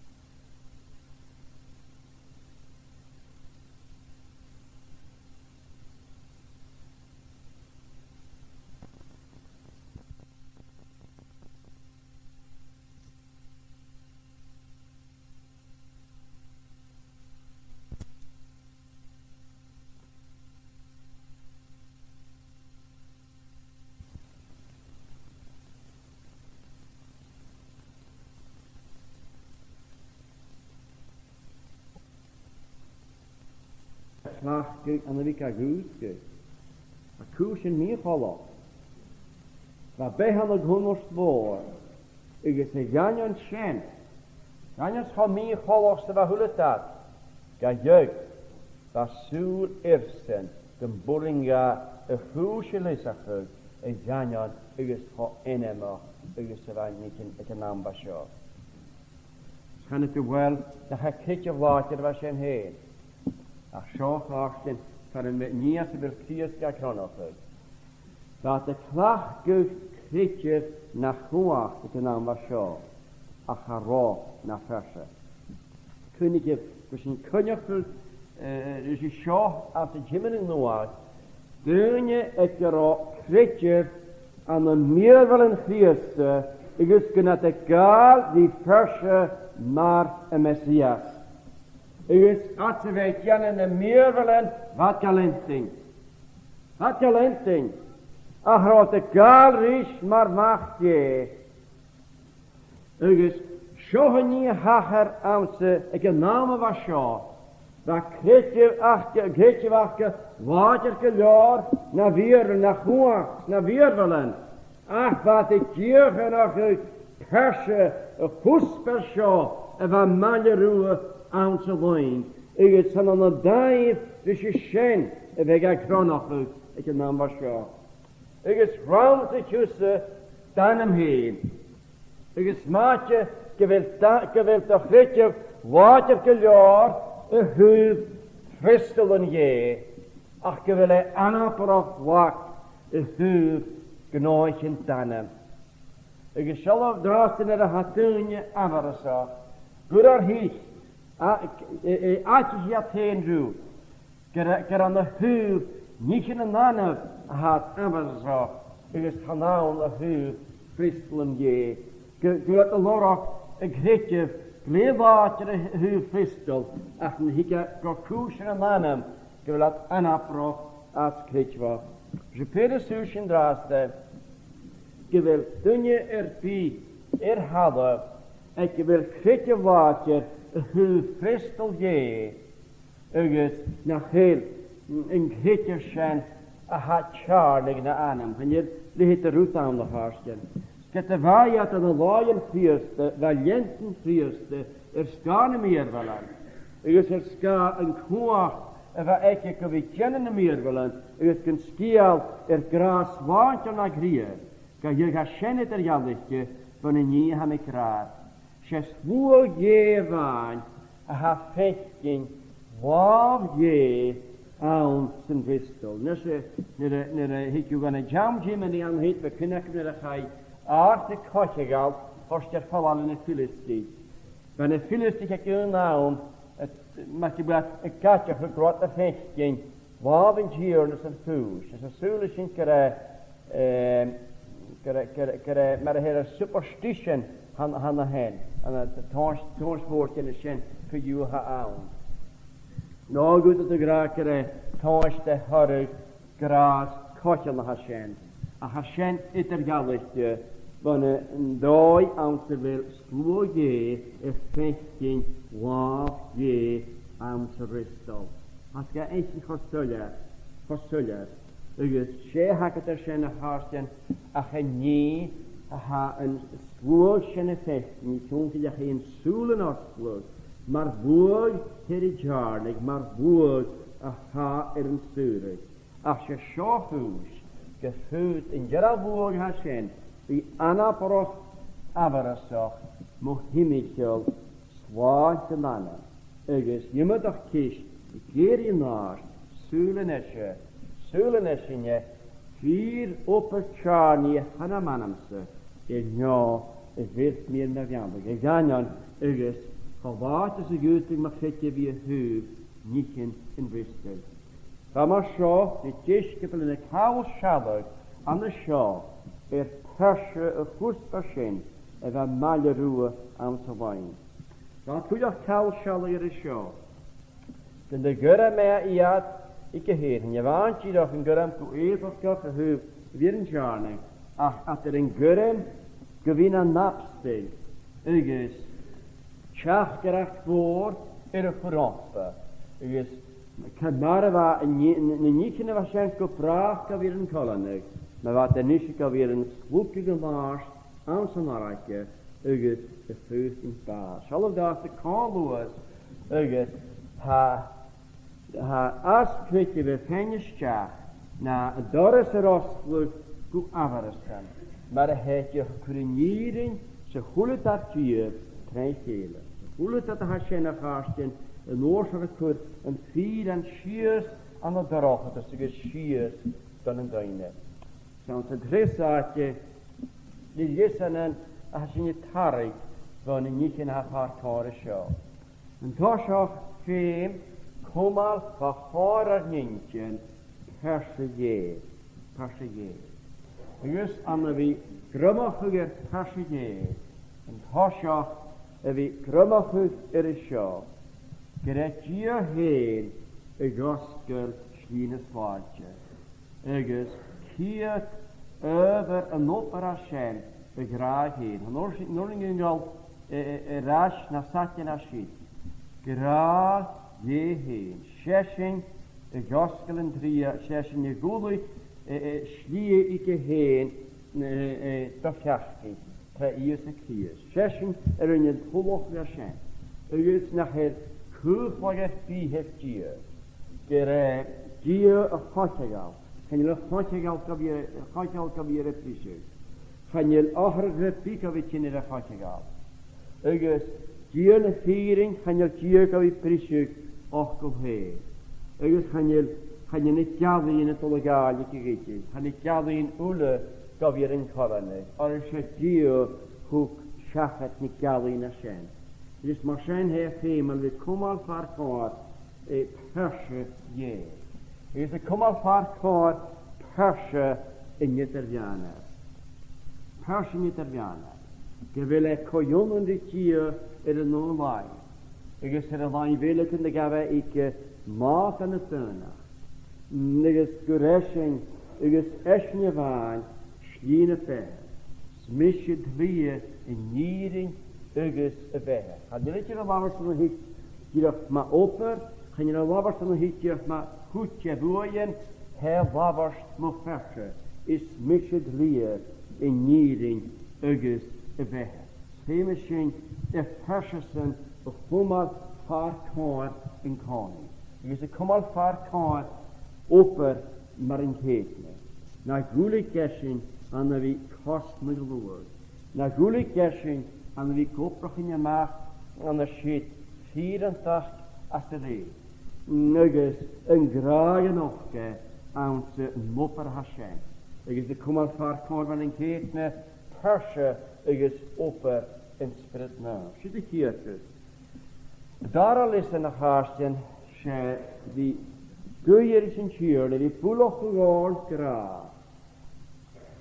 Cleachdadh ann a bhith ga dhùsgadh. A' chùis mì-choltach. Bha beatha ann an cunnart mhòr, agus a dh'aindeoin sin, a dh'aindeoin cho mì-choltach 's a bha a h-uile dad, ga dheagh, bha sùil airsan gum b' urrainn dha a' chùis a leasachadh a dh'aindeoin agus cho ainmeil agus a bha an nighean aig an àm a bha seo. 'S chanadh tu, uill, nach e creideamh làidir a bha sin fhèin. Ach seo, a chàirdean, far am bi-, nì às a bheil Crìosd ga chronachadh. Bha iad a' cleachdadh creideamh na chumhachd aig an àm a bha seo, ach cha robh na phearsa. Cuimhnichibh gu bheil sinn a' coinneachadh Eh, is e seo anns an Tiomnadh Nuadh, daoine aig an robh creideamh ann am mìorbhailean Chrìosda, agus gun iad a' gabhail ri pearsa mar am Messias. Agus iad a bhith a' dèanamh na mìorbhailean, bha iad ga leantainn. Bha iad ga leantainn. Ach an robh iad a' gabhail ris mar Mhac Dhè. Agus seo an nì a thachair anns a', aig an àm a bha seo. Bha creideamh aca, creideamh aca làidir gu leòr na mhìor-, na chumhachd, na mhìorbhailean. Ach bha iad a' dìochuimhneachadh pearsa a' chuspair seo a bha maille riutha anns an linn. Agus 's ann an dàimh ris a sin a bha e ga chronachadh aig an àm a bha seo. Agus rannsaich thusa d' anam fhèin. Agus 's mathaid gu bheil da-, gu bheil do chreideamh làidir gu leòr a thaobh freastal an Dè, ach gu bheil e anabarrach lag a thaobh gnothaichean d' anam. Agus seallaibh an-dràsta nuair a tha daoine amharasach, gur ar thich, a, e, e, àiteigin iad fhèin riutha, gur, gur ann a thaobh nithean an anam a tha iad amharasach, agus chan ann a thaobh freastal an Dè. Gu, gur iad a' lorg a' chreideamh glè làidir a thaobh freastal, ach nuair a thig e gu cùisean an anam, gu bheil iad anabarrach às creideamh. Is e pàirt a' sùil sin an-dràsta, gu bheil duine air bith air thalamh aig a bheil creideamh làidir a thaobh freastal Dhè, agus nach eil an creideamh sin a tha a' teàrnadh na anam. Chan eil leithid de rud ann, a chàirdean. Ged a bha iad ann an làithean Chrìosda, bha leantainn Chrìosda air sgàth nam mìorbhailean, agus air sgàth an cumhachd a bha aige gu bhith a' dèanamh nam mìorbhailean, agus gun sgeul air gràs slàinteil na chridhe, gidheadh tha sin eadar-dhealaichte bhon an nì a tha mi ag ràdh. 'S e sluagh Dhè a-mhàin a tha a' faicinn làmh Dhè anns an fhreastal. Nise, nuair a, nuair a thig thu gun an t-seann Tiomnadh an-siud, bha cuimhne agam nuair a chaidh àrd-choitheanal a thoirt air falbh leis na Philistich. Bha na Philistich aig aon àm, eh, mar gum biodh iad ag aideachadh gu robh iad a' faicinn làmh an Tighearna sa chùis, is an saoghal sin gur e, eh, gur e, gur e, gur e, mar a their iad, superstition, tha, tha na sin, an, an tomhais, tomhais mhòr dhen sin co-dhiù a th' ann. No gun tèid iad ag ràdh gur e tomhais de thoradh gràs coitcheann a tha sin, ach tha sin eadar-dhealaichte bhon an dòigh anns a bheil sluagh Dhè a' faicinn làmh Dhè anns an fhreastal. Tha e ga fhaicinn cho soilleir, cho soilleir. Agus 's e th' agad air sin, a chàirdean, ach an nì a tha an sluagh sin a' faicinn, chionn 's gu bheil e a' faicinn sùil an fhosgladh, mar shluagh a tha air a teàrnadh, mar shluagh a tha air an saoradh. Ach 's e seo a' chùis, gum faod an dearbh shluagh a tha sin bhith anabarrach amharasach mu thimcheall slàinte an anam. Agus iomadach ceist ag èirigh an-àirde, saoil a-nise, saoil a-nise an e fìor obair teàrnaidh a th' ann am anamsa, air neo a bheil mi air mo mhealladh, a dh'aindeoin agus cho làidir 's a dh'fhaodadh mo chreideamh a bhith a thaobh nithean an fhreastail. Tha mar seo na deisciobail na call sealladh an seo air pearsa a' chuspair sin a bha maille riutha anns a' bhainne. Tha cuideachd call sealladh air a seo. Gun do ghairm e iad aig a h-aon. Chan e a-mhàin dìreach an gairm gu èifeachdach a thaobh a bhith air an teàrnadh, ach iad air an gairm gu bhith nan abstoil agus teachdaireachd mhòr air a chur romhpa, agus ciamar a bha an ni-, na, na nithean a bha sin gu bràth gu bhith air an coileanadh, ma bha iad a-nise gu bhith air an slugadh an-àirde anns an fhairge agus a' faotainn bàs. Seallaibh an-dràsta cò luath agus tha, tha às-creideamh a' faighinn a-steach na doras air fhosgladh gu amharasach, mar a thèid a chur an fhìrinn 's a h-uile dar Dia tro chèile. 'S a h-uile dad a tha sin, a chàirdean, an uair sin a' cur an fhìrinn sìos ann an dorchadas agus sìos dhan an duine. 'S ann san treas àite, na leasanan a tha sinn a' tarraing bho na nithean a tha far comhair an seo. An toiseach, feum Cumail gu chòir ar n-inntinn pearsa Dhè, pearsa Dhè. Agus ann a bhith a' greimeachadh air pearsa Dhè, an toiseach a bhith a' greimeachadh air a seo, gur e Dia fhèin a dh'fhosgail slighe na slàinte. Agus ciad adhbhar an obair a tha sin a ghràdh fhèin. Chan urrainn, chan urrainn dhuinn a dhol, eh, eh, air ais na b' fhaide na siud. Gràdh Dhè fhèin. 'S esan a dh'fhosgail an t-slighe, 's esan a dh'fhuiling, eh, eh, slighe aige fhèin, eh, eh, do pheacaidh. Tro Ìosa Crìosd. 'S esan a rinn an t-ullachadh sin. Agus nach eil cùl air bith air Dia. Gur e Dia a' choinneachadh. Chan eil a' choinneachadh gu bhith, a' choinneachadh gu bhith air a briseadh. Chan eil atharrachadh air bith gu bhith a' tighinn air a choinneachadh. Agus Dia na fìrinn, chan eil Dia gu bhith a' briseadh fhacal fhèin. Agus chan eil, chan eil na geallaidhean a' dol a dh'fhàilligeadh idir. Chan eil na geallaidhean uile gu bhith air an coileanadh. Oir 's e Dia thug seachad na geallaidhean sin. Agus mar sin tha e feumail a bhith a' cumail far comhair, eh, pearsa Dhè. Agus a' cumail far comhair pearsa an Eadar-mheadhanair. Pearsa an Eadar-mheadhanair. Gu bheil e co-ionann ri Dia air an aon làimh. Agus air an làimh eile gun do ghabh e aige màthair nan daonach. Agus gur esan, agus esan a-mhàin, slighe na beatha. 'S mise an t-slighe, an fhìrinn agus a' bheatha. Chan eil e a' labhairt an-siud dìreach mu obair, chan eil e a' labhairt an-siud dìreach mu chuid de bhuaidhean, tha e a' labhairt mu phearsa. Is mise an t-slighe, an fhìrinn agus a' bheatha. Feumaidh sinn ar pearsa-san a chumail far comhair an-còmhnaidh, agus a' cumail far comhair obair mar an ceudna. Na dh'fhuiling esan ann a bhith cosnadh a luaidh. Na dh'fhuiling esan ann a bhith ag obrachadh a-mach an siud fìreantachd às a leth. Agus an gràdh a nochd e anns an obair a tha sin. Agus a' cumail far comhair mar an ceudna, pearsa agus obair an Spioraid Naoimh. Siud a' chiad rud. An dara leasan, a chàirdean, 's e bhith guidhe ris an Tighearna, bhith buileach gu h-àrd gràs,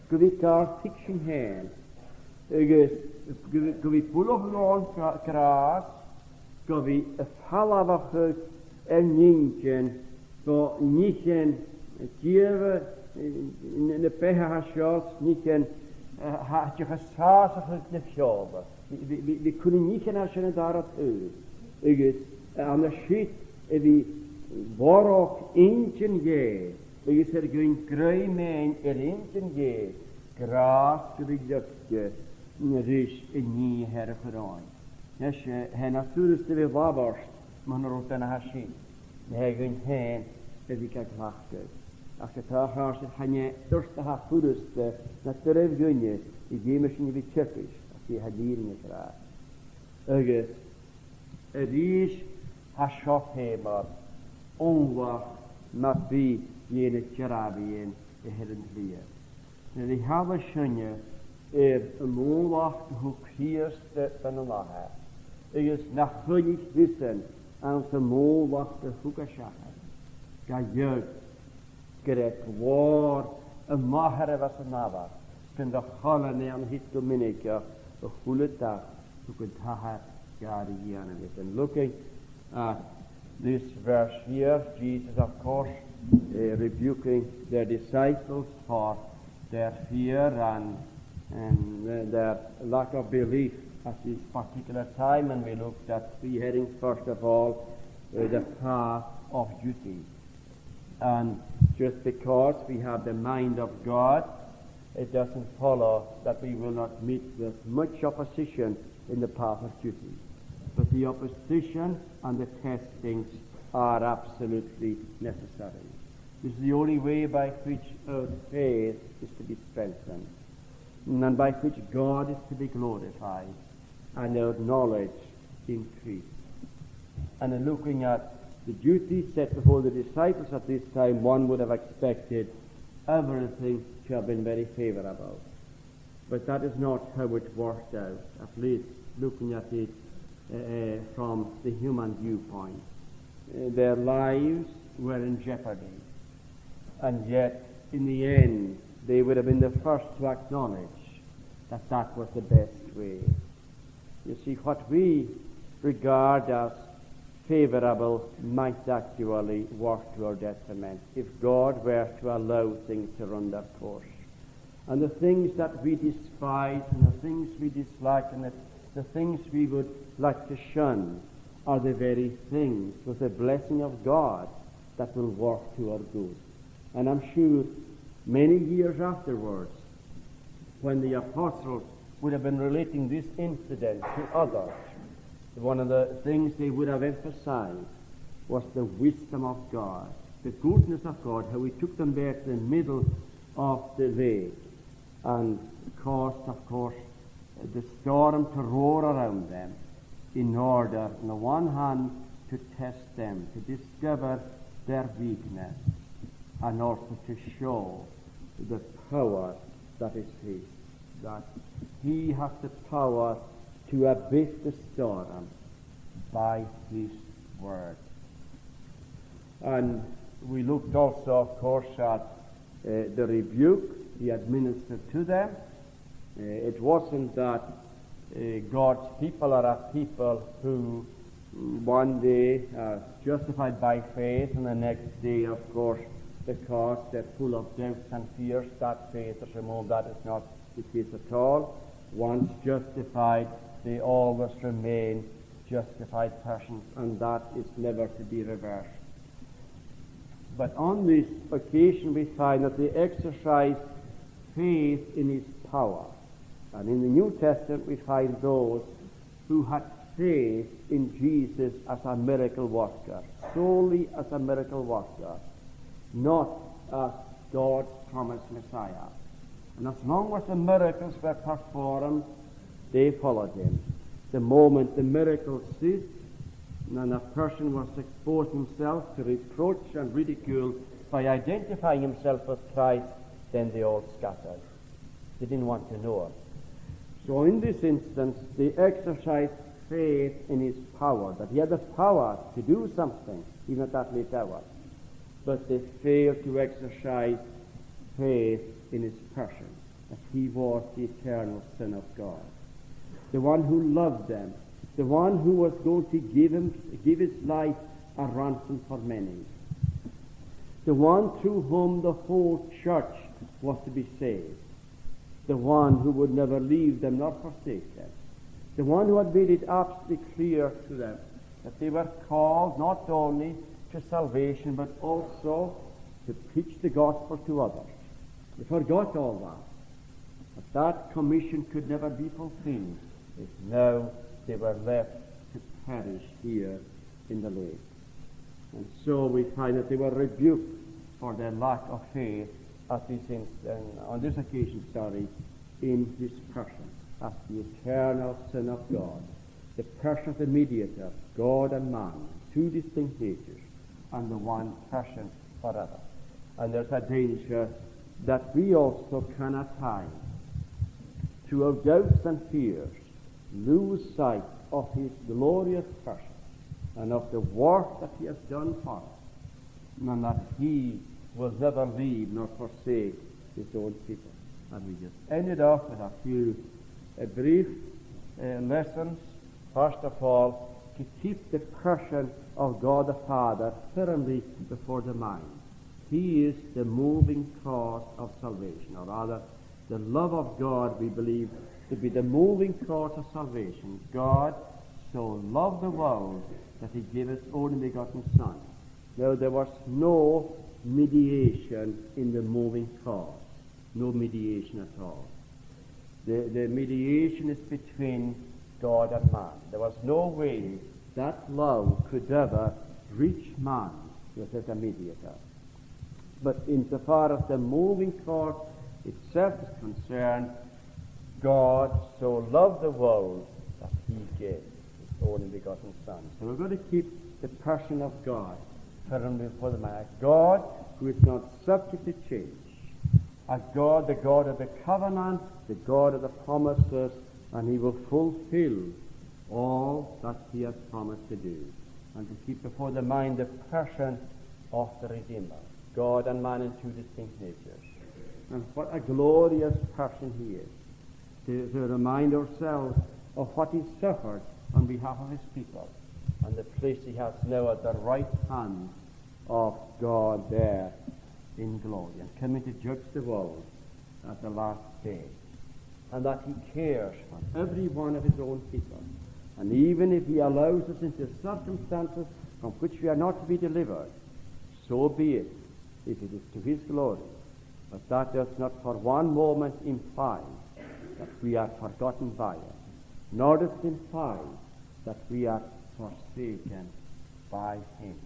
gu bhith gar tuigsinn fhèin, agus gu, gu bhith buileach gu h-àrd gra-, gràs, gu bhith a' falbhachadh ar n-inntinn bho nithean dìomhair, eh, na, na beatha a tha seo, nithean, eh, a tha a' dol a shàsachadh na feòla. Bidh, bidh, bidh, bidh cur an nithean sin an dara taobh. Agus, eh, an siud a bhith a' lorg inntinn Dhè, agus air dhuinn grèim fhaighinn air inntinn Dhè, gràs gu bhith leagte ris an nì a tha air a chur oirnn. Nis, eh, tha e nas fhurasta a bhith a' labhairt mun rud a tha sin na tha dhuinn fhèin a bhith ga cleachdadh. Ach ge-tà, a chàirdean, chan e toirt a tha furasta na duilich dhuinne a dh'fheumas sinn a bhith teagasg, ach dè tha an fhìrinn ag ràdh. Agus a-rithist, tha seo feumail, ùmhlachd nam bith dhe na dearbhaidhean a th' air an t-slighe. Nuair a sheallas sinne air an ùmhlachd a thug Crìosd dhan an Athair, agus na choinnich thusa anns an ùmhlachd a thug e seachad, gidheadh gur e glòir an Athar a bhios san amharc, 's gun do choilean e an siud gu mionaideach a h-uile dad a thug an t-Athair dha ri dhèanamh. And looking at this verse here, Jesus, of course, eh, rebuking the disciples for their fear and, and, eh, their lack of belief at this particular time. And we looked at three headings. First of all, eh, the path of duty. And just because we have the mind of God, it doesn't follow that we will not meet with much opposition in the path of duty. But the opposition and the testings are absolutely necessary. This is the only way by which our faith is to be strengthened, and by which God is to be glorified and our knowledge increased. And in looking at the duties set before the disciples at this time, one would have expected everything to have been very favourable. But that is not how it worked out, at least looking at it, eh, eh, from the human viewpoint. Uh, their lives were in jeopardy. And yet, in the end, they would have been the first to acknowledge that that was the best way. You see, what we regard as favourable might actually work to our detriment if God were to allow things to run their course. And the things that we despise and the things we dislike and the, the things we would like to shun are the very things, with the blessing of God, that will work to our good. And I'm sure many years afterwards, when the apostles would have been relating this incident to others, one of the things they would have emphasized was the wisdom of God, the goodness of God, how he took them there to the middle of the lake and caused, of course, the storm to roar around them in order, on the one hand, to test them, to discover their weakness, and also to show the power that is his, that he has the power to abate the storm by his word. And we looked also, of course, at, uh, the rebuke he administered to them. Uh, it wasn't that, uh, God's people are a people who, mm, one day are justified by faith and the next day, of course, because they're full of doubts and fears, that faith is removed. That is not the case at all. Once justified, they always remain justified persons, and that is never to be reversed. But on this occasion we find that they exercised faith in his power. And in the New Testament we find those who had faith in Jesus as a miracle worker, solely as a miracle worker, not as God's promised Messiah. And as long as the miracles were performed, they followed him. The moment the miracles ceased, and a person was to expose himself to reproach and ridicule by identifying himself with Christ, then they all scattered. They didn't want to know him. So in this instance, they exercised faith in his power, that he had the power to do something, even at that late hour. But they failed to exercise faith in his person, that he was the eternal Son of God, the one who loved them, the one who was going to give him, give his life a ransom for many, the one through whom the whole church was to be saved, the one who would never leave them nor forsake them, the one who had made it absolutely clear to them that they were called not only to salvation but also to preach the gospel to others. They forgot all that. But that commission could never be fulfilled if now they were left to perish here in the lake. And so we find that they were rebuked for their lack of faith at this inst-, on this occasion, sorry, in his person, as the eternal Son of God, the person of the mediator, God and man, two distinct natures, and the one person forever. And there's a danger that we also can at times, through our doubts and fears, lose sight of his glorious person and of the work that he has done for us, and that he will never leave nor forsake his own people. And we just end it off with a few, uh, brief, uh, lessons. First of all, to keep the person of God the Father firmly before the mind. He is the moving cause of salvation, or rather, the love of God, we believe, to be the moving cause of salvation. God so loved the world that he gave his only begotten Son. Now, there was no mediation in the moving cause, no mediation at all. The, the mediation is between God and man. There was no way that love could ever reach man without a mediator. But insofar as the moving cause itself is concerned, God so loved the world that he gave his only begotten Son. So we've got to keep the person of God firmly before the mind. God who is not subject to change, a God, the God of the covenant, the God of the promises, and he will fulfill all that he has promised to do. And to keep before the mind the person of the Redeemer, God and man in two distinct natures. And what a glorious person he is. To, to remind ourselves of what he suffered on behalf of his people, and the place he has now at the right hand of God there in glory, and coming to judge the world at the last day, and that he cares for every one of his own people. And even if he allows us into circumstances from which we are not to be delivered, so be it, if it is to his glory. But that does not for one moment imply that we are forgotten by him, nor does it imply that we are forsaken by him.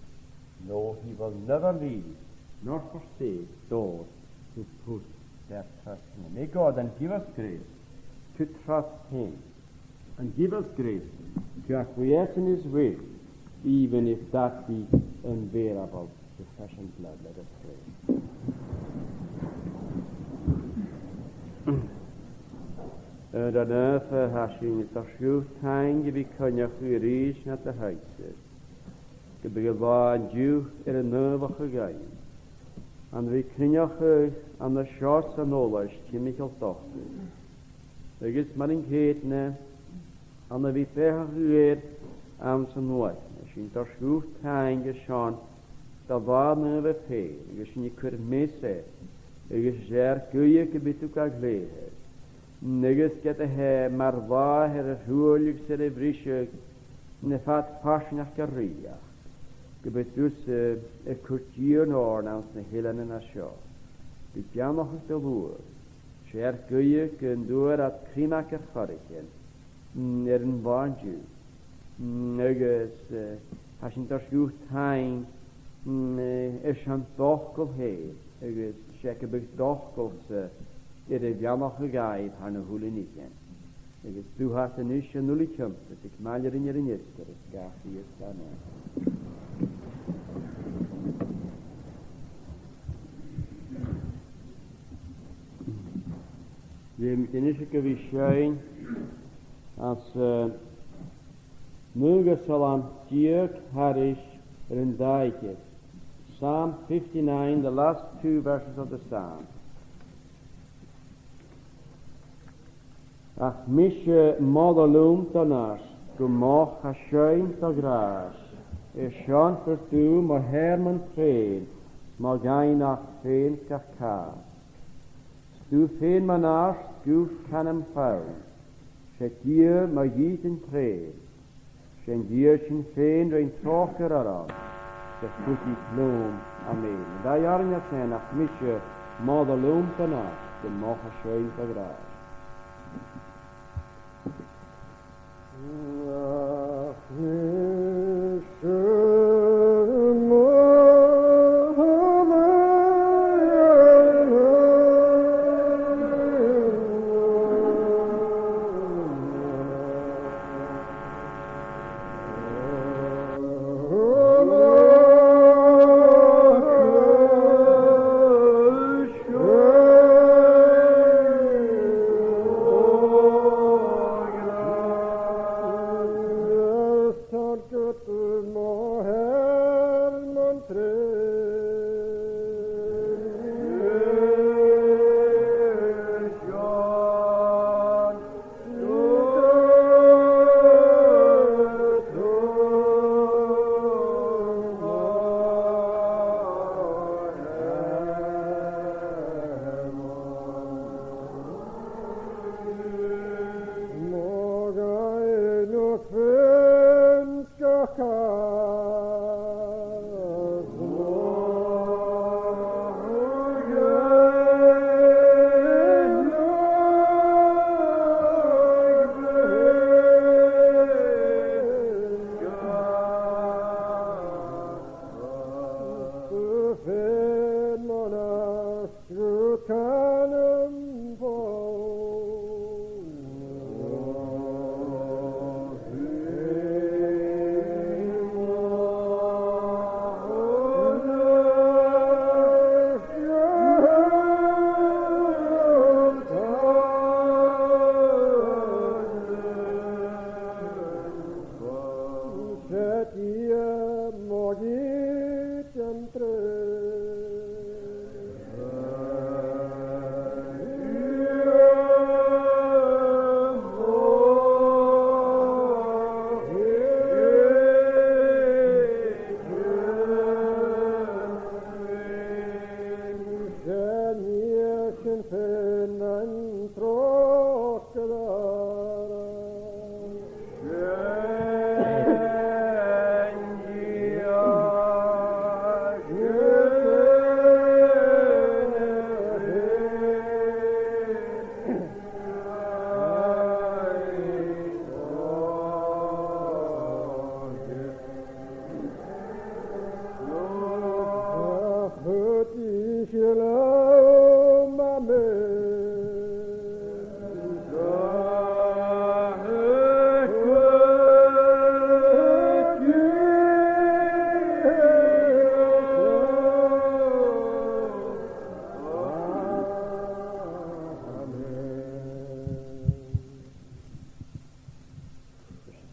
No, he will never leave nor forsake those who put their trust in him. May God then give us grace to trust him, and give us grace to acquiesce in his will, even if that be unbearable to flesh and blood. Let us pray. Air an naomh, tha sinn a' toirt dhut taing a bhith a' coinneachadh a-rithist nad thaigh-sa, gum biodh an latha an-diugh air a naomhachadh dhuinn, ann a bhith a' cruinneachadh ann an seòrsa an eòlais timcheall d' fhacal, agus mar an ceudna, ann a bhith a' beathachadh air anns an uaigneas. Sinn a' toirt dhut taing airson do latha naomh fhèin, agus sinn a' cur meas air, agus 's e ar guidhe gum bi thu ga ghlèidheadh. Agus ged a tha e mar làthair a thruailleadh 's air a bhriseadh, na fad farsaingeachd ar rìoghachd, gum bi thusa a' cur dìon oirnn anns na h-eileanan a seo. Bi beannachadh do shluagh. 'S e ar guidhe gun d' fhuair iad criomag air choreigin, mm, air an latha an-diugh. Mm, agus, eh, tha sinn a' toirt dhut taing, mm, eh, airson d' fhacal fhèin, agus 's e gum biodh d' fhacal-sa air a bheannachadh dhaibh thar na h-uile nithean. Agus d' fhuair iad a-nis an uile chionta, aig maille rinn air an fheasgar, air sgàth Chrìosd. Amen. Bidh mi a-nis a' gabhail seinn às, eh, naoidheamh Salm deug thairis air an dà fhichead. Psalm fifty-nine, the last two verses of the Psalm. Ach mise, moladh leam do neart, gum moch tha seinn do ghràis, airson gur tu mo sheòrsa tron, mo dhaingneach fhèin gach càs. 'S tu fhèin mo neart, guth 's anam fonn, 's e Dia mo dhìdean treun. 'S e an Dia sin fhèin rinn tròcair orm, 's a chuidich leam. Amen. An dà fhearann a sin, ach mise, moladh leam do neart, gum moch tha seinn do ghràis. Ach mise, moladh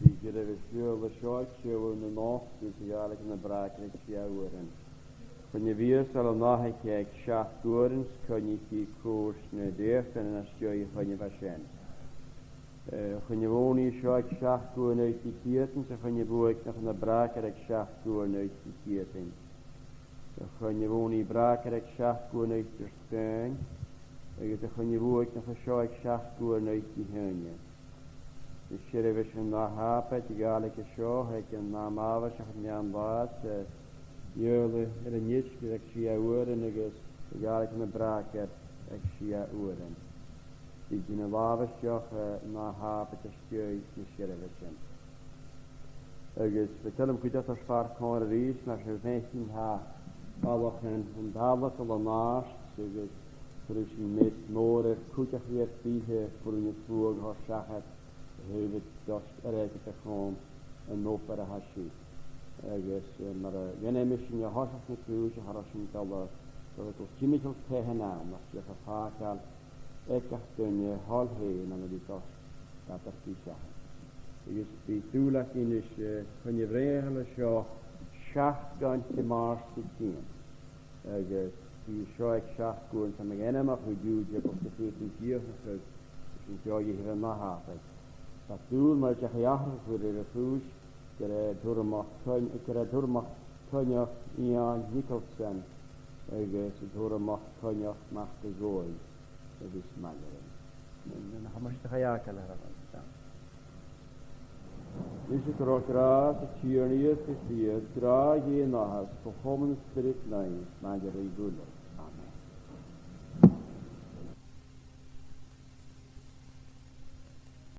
Is dìreach a bheil seo le seo, seo na nochd, is a' Ghàidhlig na Bràgar aig sia uairean. Choinnich i bhiasail an ath-oidhche aig seachd uairean, 's choinnich i cùrsa na deuchainnean às dèidh a' choinneimh sin. Eh, choinnich i an ùrnaigh seo aig seachd uairean oidhche Chiadain, 's a choinnich i buidheann na Bràgar aig seachd uairean oidhche Chiadain. 'S a choinnich i an ùrnaigh Bràgar aig seachd uairean oidhche Ardaoin, agus a choinnich i buidheann seo aig seachd uairean oidhche Haoine. Is seirbheis an ath Shàbaid a' Ghàidhlig seo, aig an àm àbhaisteach an aon là, eh, Beurla air an Fheasgar aig sia uairean agus a' Ghàidhlig na Bràgar aig sia uairean. Bidh sinn a' làmh a-steach, eh, an ath Shàbaid às dèidh na seirbheis sin. Agus bu toil leam cuideachd a thoirt far comhair a-rithist, mar sin fhèin tha ballachan an talla a' dol an-àirde, agus cuiridh sinn meas mòr air cuideachadh air bith a b' urrainn a' chruaidh a thoirt seachad a thaobh dòigh airgid a chum an obair a tha siud. Agus, eh, mar a dh'ainmich sinn an toiseach na cùise, cha robh sinn a' dol a, a' dol timcheall taighean ann, ach dìreach a' fàgail aig gach duine a thoil fhèin ann a bhith dol gad thaobh seachad. Agus bidh dùil againn ris, eh, a' choinneamh bhreithlaisich seo seachdain Dimàirt sa tighinn. Agus bidh seo aig seachd uairean, 's tha mi ag ainmeachadh an-diugh, dè bu chòir dhuinn dìochuimhneachadh, is an dèidh a' Shàbaid. Tha dùil mar a deach atharrachadh air a' chùis, gur e an t-Urramach Coin-, gur e an t-Urramach Coinneach Iain Nicholson agus an t-Urramach Coinneach Mac a' Ghobhainn. Agus maille ribh. An, an, tha mise a' fàgail air a' bhonn. Is gun robh gràs an Tighearna Ìosa Crìosd, gràdh Dhè an Athar, co-chomann an Spioraid Naoimh, maille ribh uile.